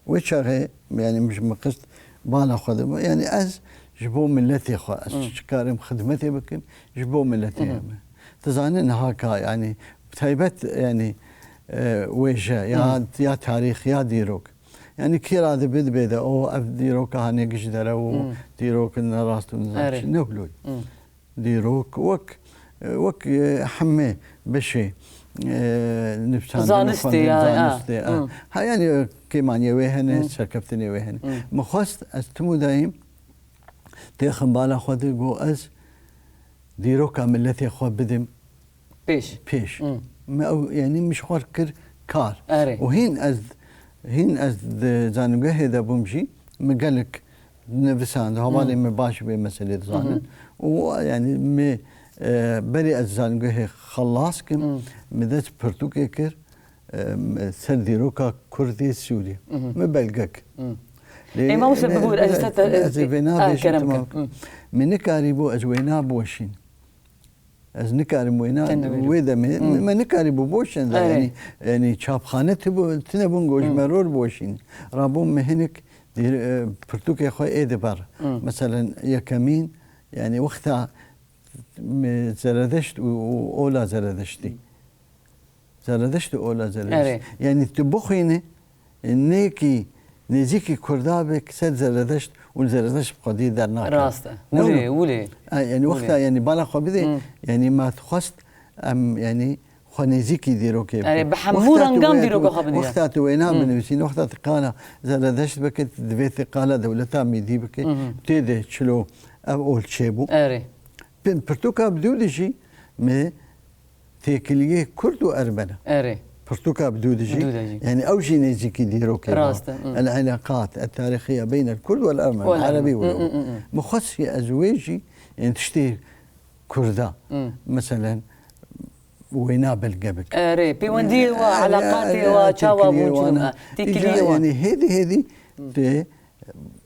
Wê çaxê, yanî min ji min qist bala xwe de, yanî ez ji bo miletê xwe, ez Hmm. çi karim xidmetê bikim, ji bo miletê Hmm. me. Tu zanî niha ka, yanî bi taybet, yanî, e, wêje, ya, Hmm. ya tarîx, ya dîrok. Yanî kî ra dibe, dibe de, o, ev dîroka hanê giş dere û Hmm. dîrok ne rast û ne Erê. Çi, ne wilo. Hmm. Dîrok wek, wek, e, hemê beşê, e, nivîsandin û Zanistê xwendin, ya, ya. zanistê, e. Hı. Ha, yanî, e, kêmaniyê wê hene, Hı. serkeftinê wê hene. Hı. Min xwest ez tim û dayîm têxim bala xwe de, got ez dîroka miletê xwe bidim Pêş. pêş. Hı. Me ew, yanî min ji xwe kir kar. Erê. Û hîn ez, hîn ez di zanîngehê de bûm jî, min gelek nivisand, hevalên Hı. min baş vê meselê dizanin. Hı hı. Û, yanî, min, e, berî ez zanîngehê xelas kim, Hı. min dest pirtûkê kir, e, ser dîroka Kurdê Sûrî. Hı hı. Min belge kir. Hı. Lê, Ê, mamoste, me, bibûr, ez me, ista te, ez ê vê a, nabêjim, kerem tamam. kir. Hı. Min nikarîbû ez wêna biweşînim. Ez nikarim wêna Çend demê wê demê, Hmm. me nikarîbû boş çend Erê. yanî, yanî çapxane tibû, tine bûn, Hmm. gojmeror boşîn. Rabûn me hinik dîr, e, pirtûkê xwe ê diber. Hmm. Meselen yekemîn, yanî wexta me Zeredeşt û, û ola Zeredeştî. Hmm. Zeredeşt û ola Zeredeşt. Erê. Yanî tu bixwîne, e, nêkî nêzîkî Kurda be, ser Zeredeşt û Zeredeşt bi xwedî dernake. Rast e. Ne Wile, wilo? wile. E, yanî Wile. wexta, yanî bala xwe bidê, Hmm. yanî me dixwest em, yanî xwe nêzîkî dîrokê Erê, bikin. bi hemû Wexta tu rengan wê, dîroka xwe bidî. wexta tu wêna Hmm. binivîsîn, wexta tu qala Zeredeşt bike, divê tu qala dewleta Mîdî bike, Hı hı. tê de çilo ev olçê bû. Erê. Pin pirtûka bi dû de jî me têkiliyê Kurd û Ermena. Erê. Pirtûka bi dû de jî. Bi dû de jî. Yani ew jî nêzîkî dîrokê Rast e, hı. El-îlaqat et-tarîxiye beynel Kurd wel Ermen. Wel Ermen. Erebî Hı, wilo. hı, hı, hı. Min xwest ez wê jî, yani tiştê Kurda, Hı. meselen, wêna belge bike. Erê, pêwendiyê wa, Erê, eleqatê erê, wa, çawa têkiliyê bûn, wana. çi, Îca, têkiliyê wa. yani hêdî hêdî Hı. tê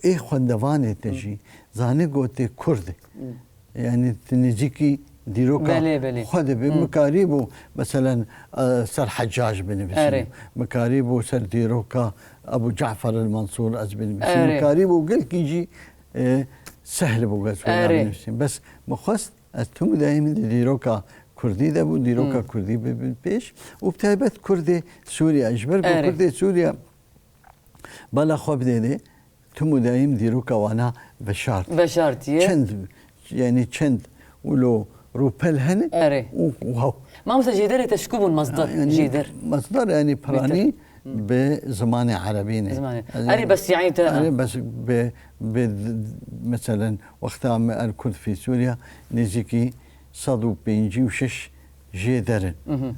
Ê xwendevanê te Hı. jî zanî ku tê Kurd e. Hı. Yani tu nêzîkî dîroka Belê, belê. xwe dibî. Hı. Min karîbû, meselen, e, ser Heccac binivîsînim. Erê. Min karîbû ser dîroka Ebû Cafer el Mansûr ez binivîsînim. Erê. Min karîbû gelkî jî, e, sehl bû ez wê Erê. binivîsînim. Bes min xwest ez tim û dayîm di dîroka Kurdî de bû, dîroka Hı. Kurdî bibin pêş. Û bi taybet Kurdê Sûriye. Ji ber ku Erê. Kurdê Sûriye bala xwe bidêne, tim û dayîm dîroka wana veşart. Veşartiye. Çend, yani çend wilo rûpel hene Erê. û, û haw. Mamoste, jêderê te ji ku bûn, masdar, Yani jêder? masdar yani piranî Bêtir. Hı. bi zimanê erebî ne. Zimanê. Yani Erê, bes yani te, ha. Erê, bes bi, bi, meselen, wexta me El Kurd fî Sûriye nêzîkî sed û pêncî û şeş jêder in. Hı hı.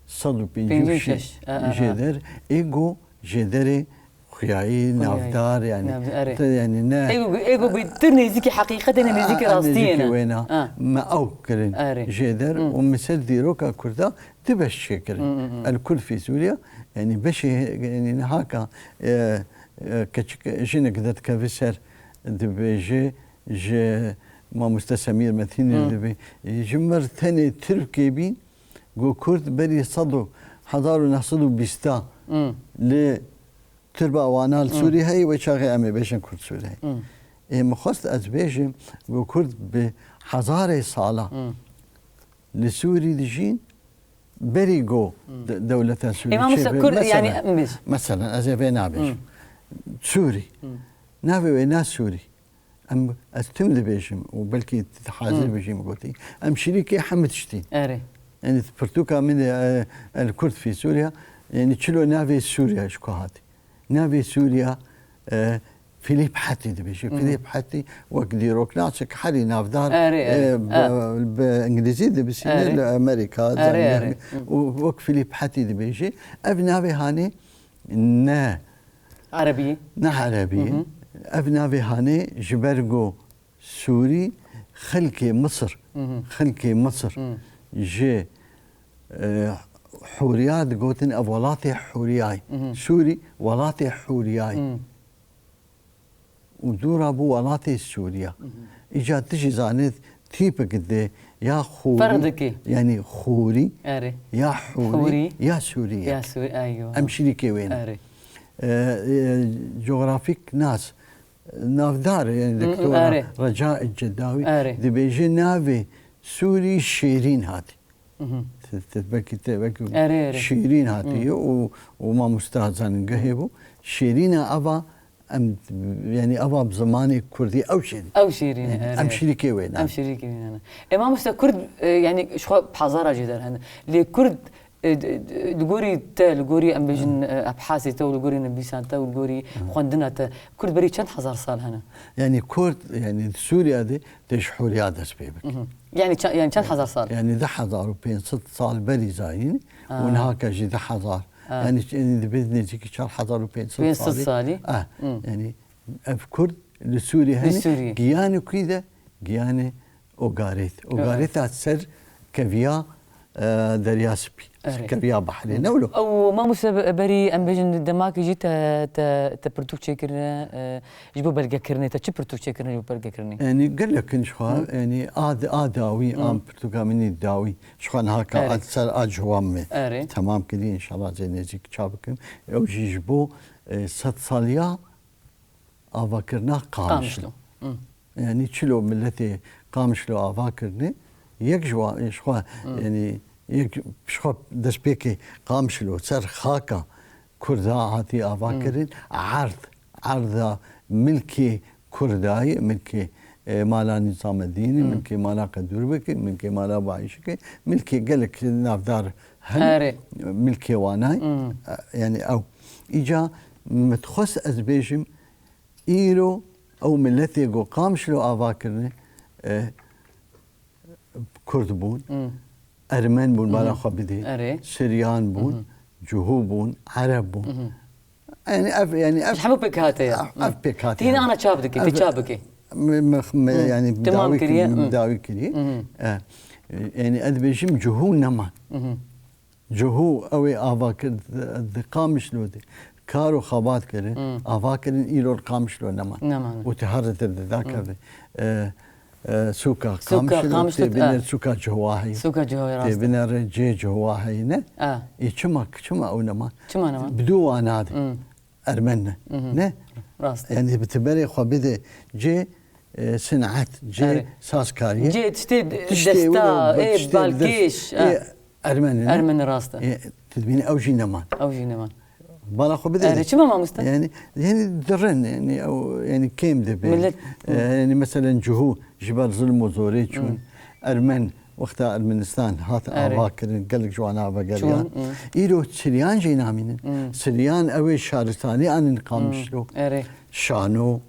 Sed û pêncî û şeş Pêncî û şeş, e, e, e. jêder. Ê ku jêderê xuyayî, Xuyayî. navdar, yani. Nav-, erê. Te, yani ne Ê ku, ê ku bêtir nêzîkî heqîqetê ne, nêzîkî A, a, rastiyê nêzîkî ne. wêna. A. Me ew kirin Erê. jêder Hı. û me ser dîroka Kurda du beş çêkirin. Hı, hı, hı. El Kurd fî Sûriye, yani beşê, yani niha ka, e, e, keçik, jinek derkeve ser dibêje, ji Mamoste Semîr Metînê Hı. dibê. E, ji mir tenê Tirkê bîn, ku Kurd berî sed û, hezar û neh sed û bîsta Hı. li Tirba wana li Hı. Sûrî heye, wê çaxê em ê bêjin Kurd Sûrî heye. Hı. Ê min xwest ez bêjim, ku Kurd bi hezarê sala Hı. li Sûrî dijîn, berî ku Hı. de-, dewleta Sûrî Ê, mamoste çêbe. Kurd, Meselen, yani, em bêjin. meselen, ez ê vê nabêjim. Hı. Sûrî. Hı. Navê wê ne Sûrî. Em, ez tim dibêjim û belkî tu hazir Hı. bijî min gotî. Em şirîkê hemî tiştîn. Erê. Yani pirtûka min de, e, El Kurd fî Sûriye, yani çilo navê Sûriye ji ku hatî. Navê Sûriye, e, Filîp Hetî dibêje. Hı hı. Filîp Hetî wek dîroknasek herî navdar, Erê, erê. e, bi, Erê. bi îngilîzî dibisîne Erê. li Amerîka, Erê, zanî, erê. Hı. û wek Filîp Hetî dibêje. Ev navê hanê ne Erebî. ne erebî ye. Hı hı. Ev navê hanê ji ber ku Sûrî, xelkê Misir, Mhm. xelkê Misir Mhm. ji, e, Hûriya digotin, ev welatê Hûriyayê. Mhm. Sûrî welatê Hûriyayê. Mhm. Û dû re bû welatê Sûriya. Mhm. Îca tu jî zanê tîpek de ya Xûrî, Ferq dike. yanî Xûrî, Erê. ya Hûrî, Hûrî. ya Sûrî Ya yek. Sûrî, eywa. Em şirîkê wê ne. Erê. E, e, cografîk nas, navdar e, yani Hı, Doktora erê. Reca Cedawi Erê. dibêje navê Sûrî şêrîn hatî. Mhm. Te, te, belkî te, belkî Erê, erê. şêrîn hatî Hı. û, û mamosta zanîngehê bû. Şêrîna ava em, yani ava bi zimanê kurdî ew şêrîn. Ew şêrîn, Yani erê, em erê. şirîkê wê ne. Em şirîkê wê ne. E, mamosta kurd, e, yani ji xwe pazara jê derhen. Lê kurd, e, d-, d-, li gorî te, li gorî em bêjin, Hı. e, ebhasê te û li gorî nivîsan te û li gorî Hı. xwendina te, kurd berî çend hezar sal hene? Yani kurd, yani Sûriya de tê ji Hûriya dest pê bike. Mhm. Yani ça-, yani çend hezar sal? Yani du hezar û pênc sed sal berî zayîn Ha. û niha ke jî du hezar. Ha. Yani, yani dibe nêzîkî çar hezar û pênc sed Pênc sed salî. salî. Ah, Hı. yani ev kurd li Sûrî Li hene. Sûrî. Giyanê kuyî de, giyanê Ogarêt. Evet. Ogarêt a ser keviya, e, Derya Spî. Evet. Keviya behrê. Hı. Ne wilo? Ew mamoste be-, berî em bêjin demakî jî te, te, te pirtûk çêkirine, e, ji bo belgekirinê te çi pirtûk çêkirine ji bo belgekirinê? Yani gelek in ji xwe, Hı. yani a, a dawî, Hı. a pirtûka min ê dawî, ji xwe niha ka Evet. a ser a ciwan me. Evet. Temam kirî, înşallah zê nêzîk çap bikim. Ew jî ji bo, e, sed saliya avakirina Qamişlo. Qamişlo. Hı. Yani çilo miletê Qamişlo ava kirine, yek ji wa-, ji xwe, Hı. yani yek ji xwe destpêkê Qamişlo ser xaka Kurda hatî ava Hı. kirin, erd, erda milkê Kurdayê, milkê, e, mala Nîzamedînê, Hı. milkê mala Qedûrbekê, milkê mala Bayişikê, milkê gelek navdar hene, Erê. milkê wanay, Hı. e, yani ew. Îca min dixwest ez bêjim, Îro ew miletê ku Qamişlo ava kirine, e, Kurd bûn, Hmm. Ermen bûn, bala Mhm. xwe bidê, Erê. Siryan bûn, Mhm. Cihû bûn, Ereb bûn. Mhm. Yani ev, yani ev, Ji hemû pêk hate ya. ev, ev pêk hate Tî yani. ana çap dike, tê Ev, çap bike. me, me, me, Hmm. yani Temam dawî kiriye, kir-, hmm. dawî kiriye. Mhm. E, yani ez dibêjim Cihû neman. Mhm. Cihû ew ê ava kir, di, di Qamişlo de kar û xebat kirin, Hmm. ava kirin, îro li Qamişlo neman. Neman. Û ti her di dida Hmm. kevin. E, e, sûka Sûka Qamişlo, Qamişlo, tê bîne e. sûka Cihwahî. Sûka Cihwahî, rast e. Tê bîne re cê Cihwahî ne. E. Ê çima, çima ew neman? Çima neman? Bi dû wana de. Hmm. Ermen ne. Mhm. Ne? Rast e. Yani bi ti berê xwe bide cê, e, sinet, cê Erê. sazkariyê. Cê tiştê Tiştê desta, wilo, ê, tiştê balkêş, dest-, e. ê, Ermenî ne? Ermenî rast e. Ê, tu dibînî ew jî neman. Ew jî neman. Bala xwe bide. Erê, çima mamoste? Yani, yani dirin, yani ew, yani kêm dibe. Millet E, yani meselen Cihû ji ber zilm û zorê çûn. Hmm. Ermen, wexta Ermenistan hat Erê. ava kirin, gelek ji wan ava geriya. Çûn, hmm. Îro Siryan jî namînin. Hmm. Siryan ew ê şaristanî anin Qamişlo. Hmm. Erê. Şano,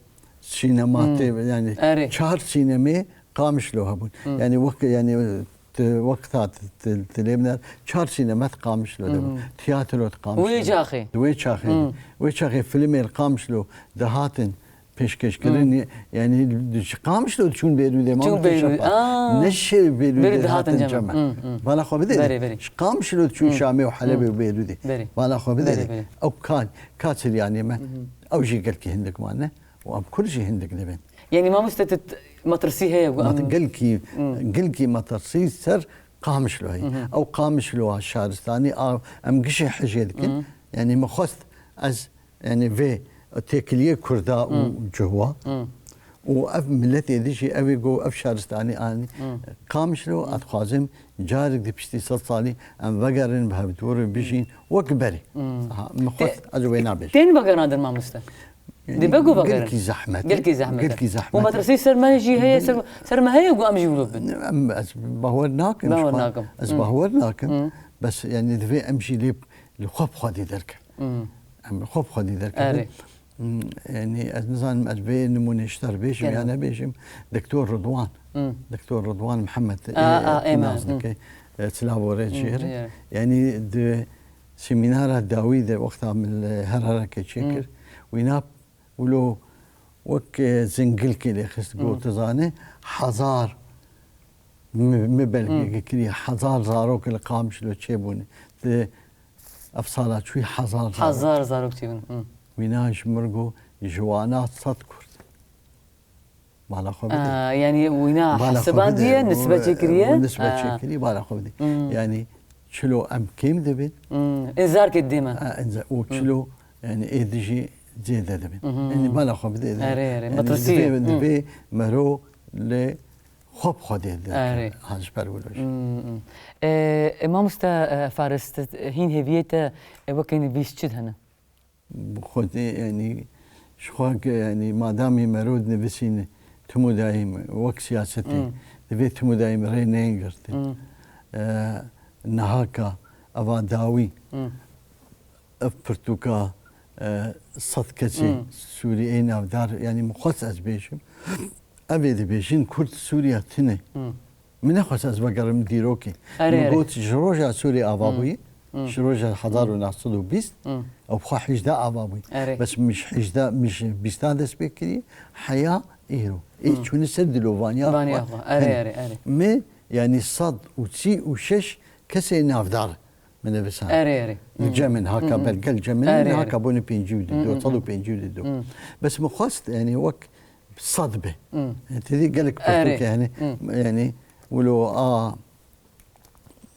sînema Hmm. tê, yani Erê. çar sînemê Qamişlo hebûn. Hmm. Yani wek, yani Ti wexta ti, ti, ti lê biner, çar sînemet Qamişlo de bû. Mhm. Tiyatro di Qamişlo Wê de. çaxê. Di wê çaxê de. Mhm. Wê çaxê filmê li Qamişlo dihatin pêşkêşkirin. Mhm. Yani di, ji Qamişlo diçûn Bêrûdê, Çûn ma Bêrûd. Aa. Ne ji Bêrûdê Bêrûd dihatin dihatin Cem. Cem. Mhm, mhm. Bala xwe bidê. Berê, berê. Ji Qamişlo diçûn Mhm. Şamê û Helebê Mhm. û Bêrûdê. Berê. Bala xwe bidê. Berê, berê. Ew kan, ka Siryanê me. Mhm. Ew jî gelkî hindik man ne. Û em Kurd jî hindik dibin. Yani mamoste tu t-, metirsî heye ku em Mat-, gelkî, Hmm. gelkî metirsî ser Qamişlo heye. Mhm. Ew Qamişlo a şaristanî a, em gişê hejê dikin. Mhm. Yani min xwest ez, yani vê têkiliyê Kurda û Hmm. Cihwa Hmm. û ev miletê dijî ew ê ku ev şaristanî anî Hmm. Qamişlo, Hmm. ez dixwazim carek di piştî sed salî em vegerin bi hevdûr bijîn wek berê. Hmm. Aha, min xwest Te-, ez wê nabêjim. Tên vegerandin mamoste? Yani Dibe ku vegerin. Gelkî zehmet e. Gelkî zehmet e. Gelkî zehmet e. Û metirsî ser me jî heye, ser, ser me heye ku em jî wilo bin. Em, ez bawer nakim Bawer ji xwe. nakim. Ez Hı. bawer nakim. Hı. Bes yani divê em jî lê li xwe bi xwedî derkevin. Hı. Em li xwe bi xwedî derkevin. Erê. Hmm, yani ez nizanim ez vê nimûnê ji te re bêjim Gel. ya nebêjim. Doktor Ridwan. Hı. Doktor Ridwan Mihemed, A, e, a, e, nas hı. dike. E, silav û rê Hı, jê re. evet. Yani di semînara dawî de wexta min li Herarekê çêkir, Hı. wîna wilo Wek, e, zingilkê lê xist, got, Hmm. tu zanî, hezar mi, mi belgeke Hmm. kiriye, hezar zarok li Qamişlo çêbûne. Di ev sala çûyî hezar zarok. Hezar zarok çêbûne. Hmm. Wîna ji mir got, ji wana sed Kurd. Bala xwe bidê. Aa, yanî wîna Bala xwe hesibandiye, bidê. Nisbe çêkiriye? Û nisbe Aa. çêkiriye, bala xwe bidê. Hmm. Yanî çilo em kêm dibin. Hmm. Ê zarkê dê me. Aa, ê za-, û Hmm. çilo, yanî ê dijî zêde dibin. Mhm. Yanî bala xwe bidê. Erê, erê. Yanî Metirsî. divê, Hmm. divê mero li xwe bi xwe dê derkeve. Erê. Ha, ji ber wilo jî. Hmm, hmm. E, e, mamoste, e, Faris, te, hîn hêviyê te, e, weke nivîs çi hene? Bi xwedê, yanî, ji xwe ke, yanî, madamî mero dinivîsîne, tim û dayîm wek siyasetê, Hmm. divê tim û dayîm rê neyên girtin. Hmm. E, nihaka eva dawî, Hmm. ev pirtûka, e, sed kesê Hmm. Sûrî ê navdar, yanî, min xwest ez bêjim, ev ê dibêjin Kurd Sûriya tune. Hmm. Min nexwest ez vegerim dîrokê. Erê, Min erê. got, ji roja Sûrê ava Hmm. bûyî, Hmm. ji roja hezar û neh sed û bîst, Hmm. ew xwe hejdeh ava bûyî. Erê. Bes min ji hejdeh, min ji bîstan dest pê kiriye, heya îro. Ê Hmm. çûne ser dilovaniya Vaniya xwe. xwe. Erê, Hene. erê, erê. Me, yanî sed û sî û şeş kesê navdar min nivîsand. Erê, erê. Li Hmm. cem min, haka Hmm, hmm. belge li cem min, Erê, erê. haka bûne pêncî û du, Hmm, hmm, sed û pêncî û du. Hmm. Bes min xwest, yanî wek sed be. Hmm. Yanî, te dî gelek Erê. pirtûkê, yanî, Hmm. yanî, wilo a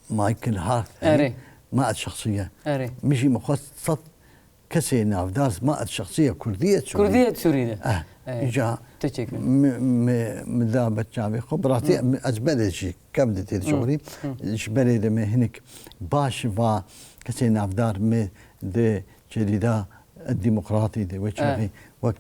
Michael Hart, yanî, Erê. ma et şexsiye. Erê. Min jî min xwest sed kesê navdar ma et şexsiye Kurdî ye Sûrî. Kurdî ye Sûrî de. Eh, Erê. îca Tu çêkir. mi, mi, mi da ber çavê xwe. Bi rastî Hı. em, ez berê jî kevdî tê Hı. dişuxulî. Hı. Ji berê de me hinek baş va kesê navdar me di cerîda demokratî de wê çaxê Eh. wek,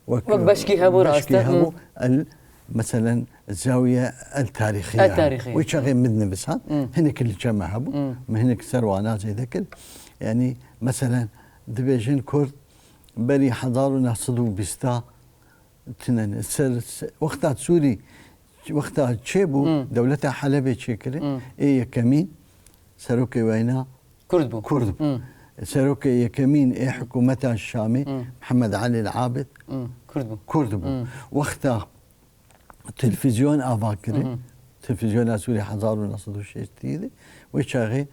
wek, Wek beşkî hebû, beşkî raste. Hı. hebû, el, meselen, zawiye el tarîxiye El hebû. tarîxiye. Wê çaxê min dinivîsa, Hı. hinek li çeme hebû. Hı. Min hinek ser wana zêde kir. Yanî, meselen, dibêjin Kurd berî hezar û neh sed û bîsta tinen. Ser, se-, wexta Sûrî, wexta çêbû, Hmm. dewleta Helebê çêkirin, Hmm. ê yekemîn serokê weyna Kurd bû. Kurd bû. Hmm. Serokê yekemîn ê hikûmeta Şamê, Hmm. Mihemed Elî El Abid, Hmm. Kurd bû. Kurd bû. Hmm. Wexta televîzyon ava kirin, Hmm. televîzyona Sûrî hezar û neh sed û şêstî de, wê çaxê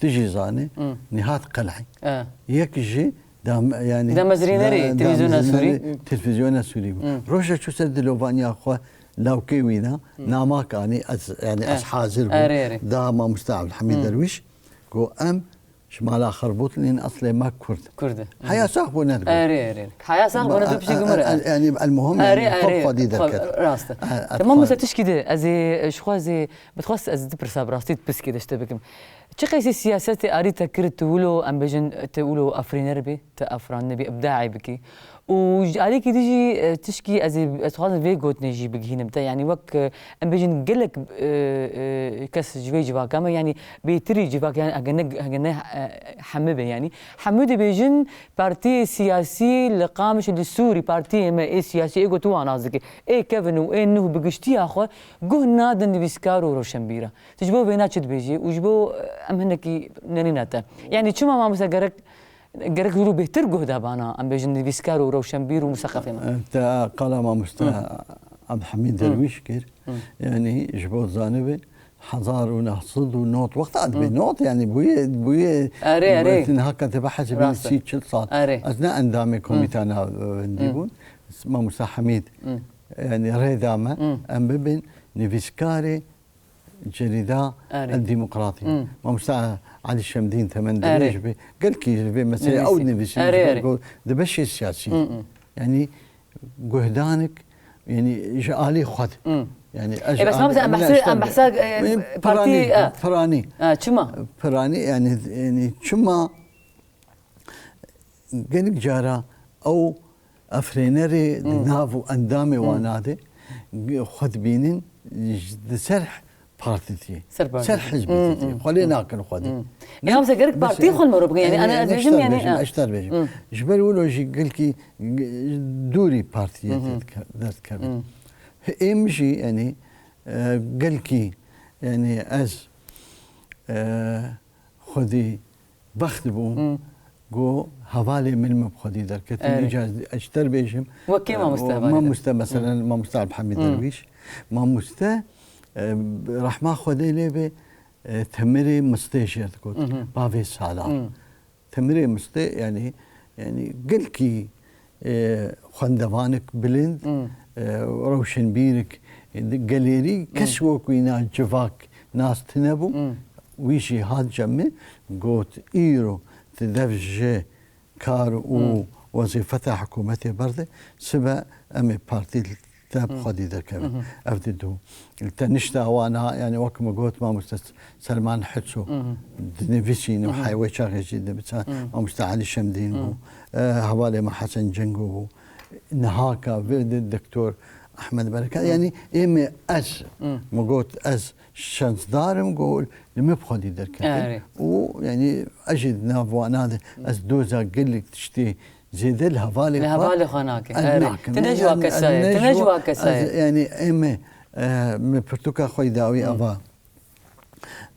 tu jî zanî, Hmm. Nîhat Qel'î. E. Yek ji dam-, yanî Damezrînerê da-, televîzyona damezrînerê Sûrî. televîzyona Sûrî bû. Hmm. Roja çû ser dilovaniya xwe lawkê wîna, Hmm. namak anî ez, yanî E. ez hazir bûm. Erê, erê. Da mamosta Abdulhamîd Hmm. Derwîş, got, em ji mala Xerbotinên eslê me Kurd. Kurd e. Heya sax bû, ne digot. Erê, erê. Heya sax bû, ne Ba-, digot, piştî a-, gumire. a-, a-, yanî el muhim, Erê, yanî xwe erê. xwedî Xwe-, derket. rast e. E, Tamam, xwe- mesela tişkî de ez ê, ji xwe ez ê, bi xwest ez di pirsa bi rastî di piskê de ji te bikim. Çi qeysî siyasetê arî te kir tu wilo, em bêjin, tu wilo afirîner bî, tu afirandine bî, ibdaê bikî. Û ji alîkî dî jî, e, tişkî ez ê, ez dixwazim vê gotinê jî bigihînim te. Yanî wek, e, em bêjin gelek, e, e, kes ji vê civaka me, yanî bêtirî civak, yanî hege ne, hege ne, e, hemû be yanî. Hemû dibêjin partiyê siyasî li Qamişlo, li Sûrî, partiyê me ê siyasî ê ku tu wan nas dikî, ê kevin û ê nuh bi giştiya xwe guh nadin nivîskar û roşenbîra. Tu ji bo vêna çi dibêjî û ji bo, e, em hinekî nerîna te? Yanî çima mamoste gerek, gerek wilo bêhtir guh da bana, em bêjin nivîskar û rewşenbîr û museqefê me? Te qala mamoste Hı. Abdulhamîd Hı. Derwîş kir. Hı. Yanî ji bo zanibin, hezar û neh sed û nod wexta dibê Hı. nod, yanî bûye, bûye Erê, erê. Haka te behesibî Rast e. sî çil sal. Erê. Ez ne endamê Hı. komîta navendî Hı. bûn. Mamoste Hamîd, Hı. yanî rê da me, Hı. em bibin nivîskarê Cerîda Erê. El Demokratî. Hmm. Mamosta Elî Şemdîn Temen Erê. Dirêj be. Gelkî ji vê meselê Nivîsî. ew nivîsî Erê, ji ber erê. ku di beşê siyasî. Hmm, hmm. Yanî guhdanik, yanî ji alî xwe de. Hmm. Yanî ez E, bes mamosta, em min behsê, eşter em be. behsa, e, Yanî partî, piranî, e. piranî. E, çima? Piranî, yanî, yanî çima Gelek cara ew efrênerê di Hmm. nav û endamê Hmm. wana de xwe dibînin di ser partîtiyê. Ser partîtiyê. Ser hizbîtiyê. Hmm, hmm, Xwe lê hmm. nakin xwe de. Hmm. Ne? Ya, mesela gerek Bes, partî xwe li me re bikin. Yani, e, ana ez e, bêjim, eşter yani, bêjim, ha. eşter bêjim. Hmm. Ji ber wilo jî gelkî dûrî partiyê Hmm, hmm. derdike-, derdikevin. Hmm. Ê min jî, yani, e, gelkî, yani, ez, e, xwedî bext bûm. Hmm. Go hevalê min min bi xwedî derketin. Erê. Îca ez ji te re bêjim. Wek kê mamoste E, hevalê te? Mamoste, meselen, Hmm. mamoste Abdulhamîd Hmm. Derwîş. Mamoste, e, rehma Xwedê lê be, e, temirê mistê jê digot. Mhm. Bavê Sala. Hmm. Temirê mistê, yani, yani, gelkî, e, xwendevanek bilind, Hmm. e, rewşenbîrek gelêrî, kes Hmm. wek wîna civak nas tine bû. Hmm. Wî jî hat cem min, got, îro ti dev ji kar û Hmm. wezîfeta hikûmetê berde, sibe em ê partî li te bi Hmm. xwedî derkevin. Mhm. Ev di du. Li te nişta wana, yani wek min got, mamoste Selman Hitso Mhm. dinivîsîn û Mhm. heywe çaxê jî dibisa, Mhm. mamoste Elî Şemdîn bû, Mhm. e, hevalê me Hesen Cengo bû. Nihaka vê di doktor Ahmed Bereket. Mhm. Yani ê me ez, Mhm. min got ez şansdar im, go li min bi xwedî derkete. Erê. Û, yani, ez jî di nav wana de, ez doza gelek tiştê zêde li hevalê Li xwe hevalê xwe nake. ez Erê. nakim. Tu ne ji Yani, wa kesa ez ye, ne tu ji ne ji wa, wa kesa ez, ye. yani, ê me, e, min pirtûka xwe yî dawî Hmm. ava,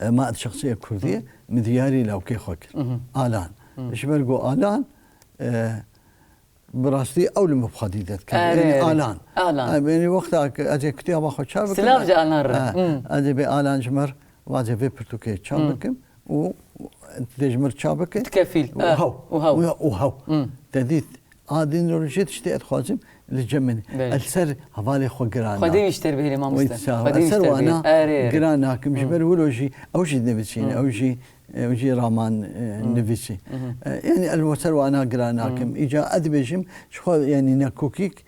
e, ma di şexsiyê Kurdî ye, Hmm. min diyarî lawkê xwe kir. Mhm. Alan. Hmm. Ji ber ku Alan, e, bi rastî ew li min bi xwedî derket. Erê, Yani, erê. Alan. Alan. E, yani, wexta ku ez ê kitaba xwe çap bikim, Silav ji Alan re. e, Hmm. ez ê bê Alan ji me re vazê vê pirtûkê çap Hmm. bikim û dê ji me re çap bike. Tu kefîl. Û Ah, hew. û hew. Û hew. Hmm. Te dît. A din rojê tiştê ez dixwazim li cem min. Belê. Ez ser hevalê xwe giran Xwedê nakim. wî ji te re bihêle, mamoste. Wî sağ ol. Xwedê Ez wî ser ji te re wana bihêle. Erê, erê. giran nakim. Ji Hmm. ber wilo jî, ew jî nivîsîne, Hmm. ew jî, ew jî raman, e, Hmm. nivîsî. Mhm. E, yani ez li ser wana giran nakim. Hmm. Îca ez dibêjim, ji xwe, yani, nekokîk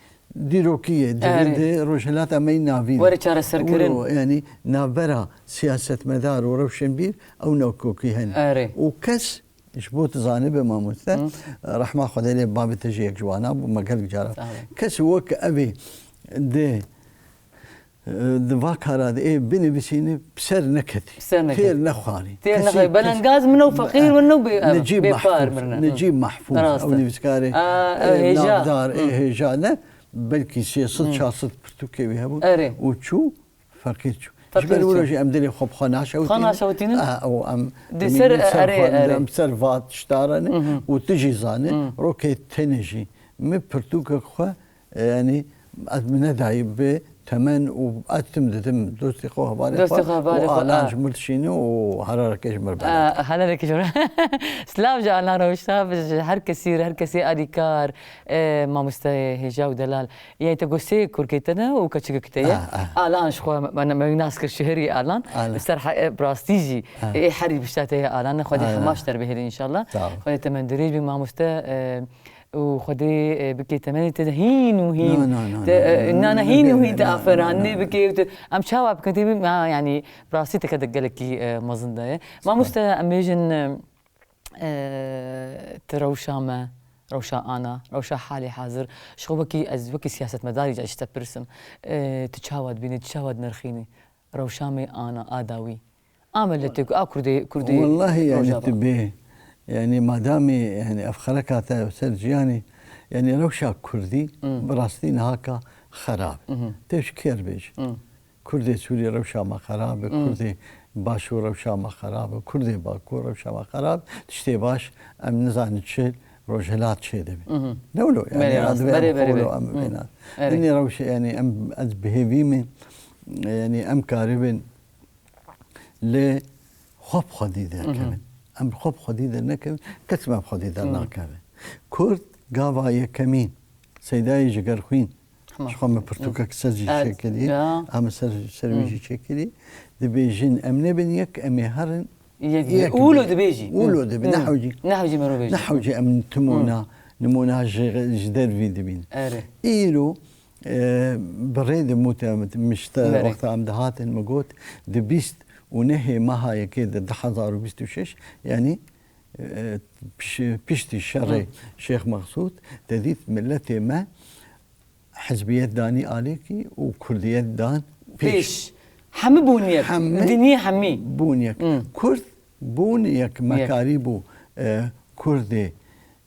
dîrokî ye. Di Erê. vê de rojhilata me yî navîn e. Were çareserkirin. Wilo, yani, navbera siyasetmedar û rewşenbîr ew nekokî hene. Erê. Û kes Ji bo tu zanibe mamoste, Hı. rehma Xwedê lê bavê te jî yek ji wana bû, me gelek cara. Sağ ol. Kes wek evê di, di va kara de ê binivîsîne, bi ser neketî. Bi ser neketî. Têr nexwarî. Têr Kesî nexwarî. Belengaz min ew feqîr win, ew bê-, Necîb bêpar Mahfûz, mirine. Necîb Mahfûz, Rast e. ew nivîskarê, Aa, ew ê, hêja. navdar, ê Hı. hêja ne, belkî sê sed, Hı. çar sed pirtûkê wî hebû. Erê. Û çû, Feqîr çû. Feqîr Ji ber wilo çû. jî em dilê xwe bi xwe naşewitînin. Xwe naşewitînin. Ah, û em Di ser, dimînin ser erê, xwe, erê. em ser va tişta re ne. Mhm. Û tu jî zane, Mhm. rokê tenê jî min pirtûkek xwe, e, yanî ez min nedayî bi temen û ez tim didim dostê xwe, hevalê Dostê xwe xwe, hevalê û xwe, Alan ah. ji min dişîne û herarekê ji min re belav. Ah, herarekê ji min re. Silav ji Alan Rewşa, ji her kesî, her kesê alîkar, e, mamosteyê hêja û delal. Yanî te got sê kurkê te ne û keçikek te ye. Ah, ah. Alan ji xwe me, me, me nas kir şihirî Alan. Alan. Li ser he-, e, bi rastî jî, Ah. ê herî bişta te ye Alan. Xwedê Ah. hema ji te re bihêle înşallah. Sağ ol. Xwedê temendirêj bî mamoste, e, û Xwedê, e, bike temenê te hîn û hîn. No, no, no, Te, no, e, no, na, na, no, hîn û no, hîn te no, aferandê no, no. bike û te, em çawa bikin te bî, ha, yanî bi rastî te ke de gelekî, e, mezin de ye. Sağ ol. Mamoste em bêjin, e, e, ti rewşa me, rewşa ana, rewşa halê hazir, ji xwe wekî ez, wekî siyasetmedarî jî ji te pirsim, e, tu çawa dibînî, tu çawa dinirxînî rewşa me ana, a dawî, a miletê ku, a Kurdê, Kurdê Wellahî, yani, Rojava? Tu bê, yani, madamê, yani, ev xereka te ser jiyanê, yani, rewşa Kurdî Hmm. bi rastî nihaka xerab. Mhm. Te ji kê re bêjî? Hmm. Kurdê Sûrî rewşa me xerab e, Hmm. Kurdê Başûr rewşa me xerab e, Kurdê Bakur rewşa me xerab e. Tiştê baş em nizanin çi Rojhilat çêdibin. Mhm. Ne wilo, yani, Belê, rast. adibê em Belê, belê, xolo belê. em Hmm. bênan. Erê. Hinî rewşe, yani, em, ez bi hêvî me, yani, em karibin lê xwe bi xwedî derkevin. Mhm. Em bi xwe bi xwedî dernekevin, kes me bi xwedî Mhm. dernakeve. Kurd gava yekemîn, Seydayê Jigerxwîn, Hema. Ji xwe me pirtûkek ser jî Evet. çêkirî. Ya. Em ser, ser wî Hı. jî çêkirî. Dibêjin, em nebin yek, em ê herin Yek yek bin. Wilo bin. dibêjî. Wilo Hı. dibin. Hı. Ne hewcî. Ne hewcî me re bêjî. Ne hewcî em nimûna, Hı. nimûna ji, ji dervî dibîn. Erê. Îro, e, bi rê de mûte min ji te Berê. wexta em dihatin, min got, di bîst û nehê meha yekê de du hezar û bîst û şeş, yanî, e, piş-, piştî şerê Hı. Şêx Mexsûd, te dît miletê me hizbiyet danî alîkî û kurdiyet dan pêş. Pêş. Hemî bûn yek. Hemî Dinyê hemî. bûn yek. Hmm. Kurd bûn yek. Yek. Me karîbû, e, Kurdê,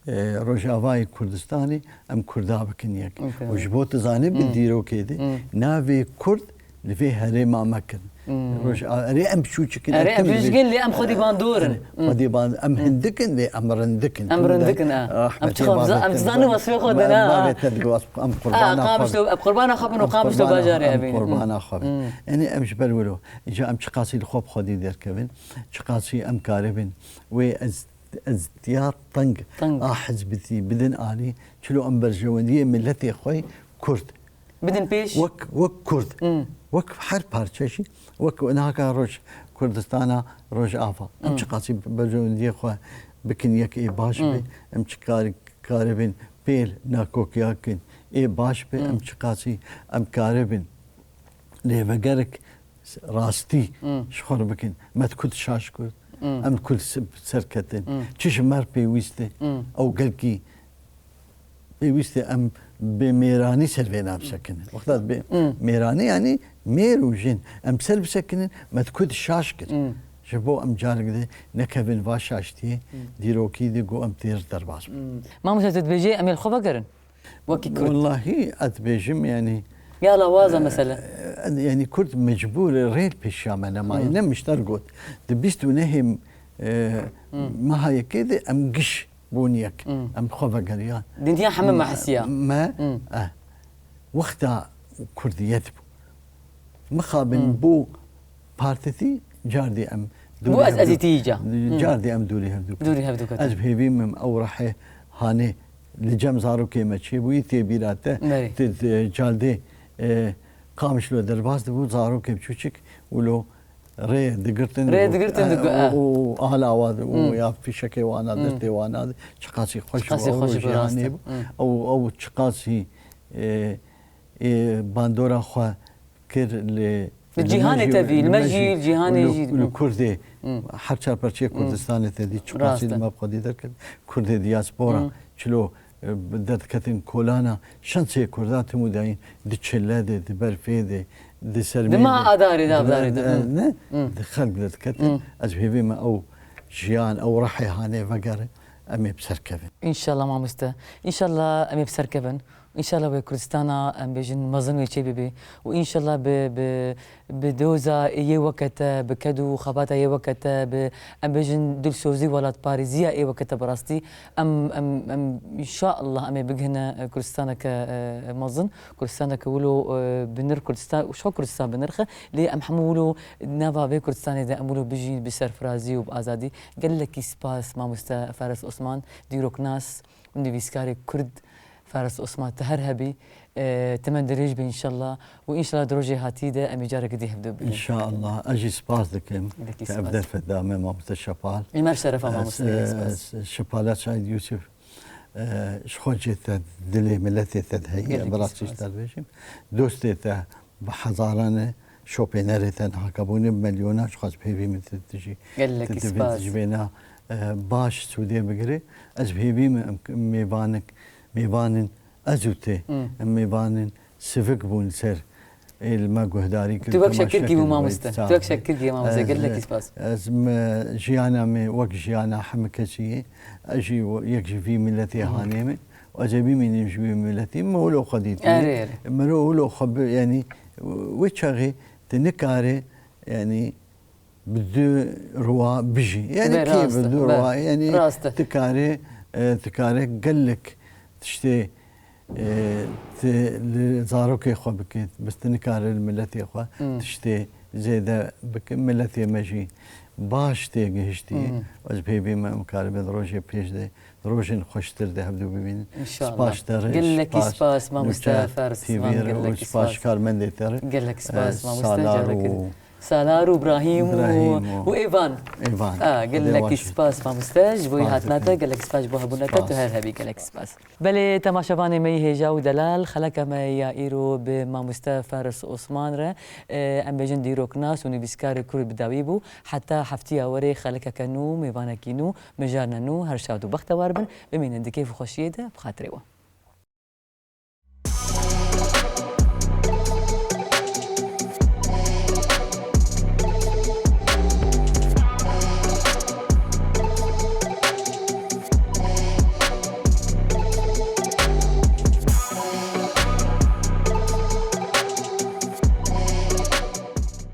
e, Rojavayê Kurdistanê em Kurda bikin yek. Okey. Û ji bo tu zanî bi Hmm. dîrokê de Hmm. navê Kurd Li vê herêma me kirin. Hmm. Roj, erê em çûçik in, Erê em çûçik in, lê em xwedî bandor in. Erê, Hmm. xwedî ban-, em Hmm. hindik in, lê em rindik in. Em rindik in, e. Em çiqa biza-, em dizanin wesfê xwe din, ha. Bavê te digo, em qurbana xwe bin. Em qurbana xwe bin û Qamişlo bajarê em ê. Em qurbana xwe bin. Hmm. Yanî em ji ber wilo, îca em çiqasî li xwe bi xwedî derkevin, çiqasî em karibin. Wê ez, ez tiya teng Teng. a hizbitî bidin alî, çilo em berjewendiyê miletê xwe Kurd. Bidin pêş. Wek, wek Kurd. Hmm. Wek her parçe jî, wek naka roj Kurdistana Rojava. Em Hmm. çiqasî berjewendiyê xwe bikin yek ê baş be. Hmm. Em çi kar-, karibin pêl nakokiya kin ê baş be. Hmm. Em çiqasî em karibin lê vegerek rastî Hmm. ji xwe re bikin. Me di ku di şaş kurt. Hmm. Em di ku di se-, serketin. Hmm. Çi ji me re pêwîst e? Hmm. Ew gelkî pêwîst e em bi mêranî ser vê navsekinin. Wexta bi Hmm. mêranî, yanî mêr û jin, em ser bisekinin, me di ku di şaş kir. Hmm. Ji bo em carek di nekevin va şaştiyê, Hmm. dîrokî di ku em têr derbas bin. Hmm. Mamoste, tu dibêjê em ê li xwe vegerin? Wekî Kurd. Wellahî, ez dibêjim, yanî, Ya lawaza e, mesele. e, yanî Kurd mecbûr e, rê li pêşiya me nemaye. Hmm. Ne mişter got. Di bîst û nehê, e, Hmm. meha yekê de em giş bûn yek. Hmm. Em xwe vegeriyan. Dinya heme Me, me hisiya. me, Hmm. eh, wexta Kurdiyet bû. Mixabin Hmm. bû partitî, cardî em Bû dûrî ez hevdû-, ezîtî ca. Hmm. cardî em dûrî hevdû ketin. Dûrî hevdû ketin. Ez bi hêvî min ew rehê hanê li cem zarokê me çêbûyî tê bîra te. Nerê? Ti, ti, caldê, e, Qamişlo derbas dibû, zarokê biçûçik wilo rê digirtin, Rê digirtin, e, digo, e. û, û alawa di, û Hmm. ya fîşekê wana Hmm. dirtê wana di, çiqasî xweş Çiqasî bû, ew xweş bû, rojiyanê rast e. bû. Hmm. Ew, ew çiqasî, e, ê bandora xwe kir li, Li li cîhanê me jî, tevî, li li me me jî, jî, li cîhanê li, jî. li Kurdê, Hmm. her çar parçeyê Hmm. Kurdistanê te dî, çiqasî Rast e. li me bi xwedî derket, Kurdê diaspora, Hmm. çilo, e, bi derdiketin kolana, şensê Kurda timû dayîn, di çile de, di berfê de, di sermê Di meha de, Adarê de, di, Adarê de, di, hmm. ne? Hmm. Di xelk de diketin. Hmm. Ez bi hêvî me ew jiyan, ew rehê hanê vegere, em ê bi ser kevin. Înşallah mamoste. Înşallah em ê bi ser kevin. Înşallah wê Kurdistana, em bêjin, mezin wê çê bibe û înşallah bi, bi, bi doza yê weke te, bi ked û xebata yê weke te, bi, em bêjin, dilsozî, welatparêziya yê weke te bi rastî em, em, em, înşallah em ê bigihine Kurdistaneke, e, mezin, Kurdistaneke wilo, e, bi nirx Kurdistan, ji xwe Kurdistan bi nirx e, lê em hemû wilo nava vê Kurdistanê de em wilo bijîn bi serfirazî û bi azadî. Gelekî spas mamoste Faris Osman, dîroknas, û nivîskarê Kurd Faris Osman, tu her hebî, e, temen dirêj be înşallah û înşallah di rojê hatî de em ê careke dî hevdû bibînin. Înşallah. Ez jî spas dikim Gelekî ke ev spas. derfet da me mamoste Şepal. Ê me şerefa Ez, mamoste, e, spas. ez Şepala Saîd Yûsif, e, ji xwe cê te dilê miletê te de heye, Gelekî bi rastî spas. ji te dibêjim. Dostê te bi hezaran e, şopênerê te niha hebûne bi milyonan, ji xwe ez pêvî min tu dijî, Gelekî tu divê spas. dijbêna, e, baş sûdê bigire. Ez bi hêvî min em mêvanik, mêvanin ez û tu, Hmm. em mêvanin sivik bûn ser ê li me guhdarî kir, Tu wek temaşe şekirkî bû kir, mamoste. wê Tu wek sahibî. şekirkî mamoste. Ez, Gelekî spas. ez me jiyana me wek jiyana hemî kesî ye. Ez jî we-, yek ji vî miletê Hmm. hanê me. Ez ê bimînim ji wî miletî, me wilo xwe dît. Erê, erê. Mero wilo xwe bi, yanî, wê çaxê tu nikare, yanî, bi du ruwa bijî. Yanî, Be kê rast bi e, du be ruwa, yanî, rast e. tu kare, e, tu kare gelek tiştê, e, tu li zarokê xwe bike, bes tu nikare li miletê xwe Hmm. tiştê zêde bike. Miletê me jî baş tê gihiştî. Hmm. Ez bi hêvî me em karibe di rojê pêş de, di rojên xweştir de hevdû bibînin. Înşallah. Spas te re, Gelekî spas spas, mamoste nûçe Faris T V Osman, re û gelekî spas spas. karmendê te re. Gelekî spas, E, mamoste, Salar careke û din. Salar û Brahîm û, Brahîm û û Evan. Evan. A, Xwedê gelekî baş. spas, mamoste, ji bo Spas hatina te, dikim. gelekî spas ji bo hebûna te, tu Spas. her hebî, gelekî spas. Belê, temaşevanê me yî hêja û delal, xeleka me ya îro bi mamoste Faris Osman re, e, em bêjin dîroknas û nivîskarê Kurd bi dawî bû. Heta heftiya werê xelekeke nû, mêvanekî nû, mijarine nû, her şad û bextewar bin. Bimînin di kêf û xweşiyê de, bi xatirê we.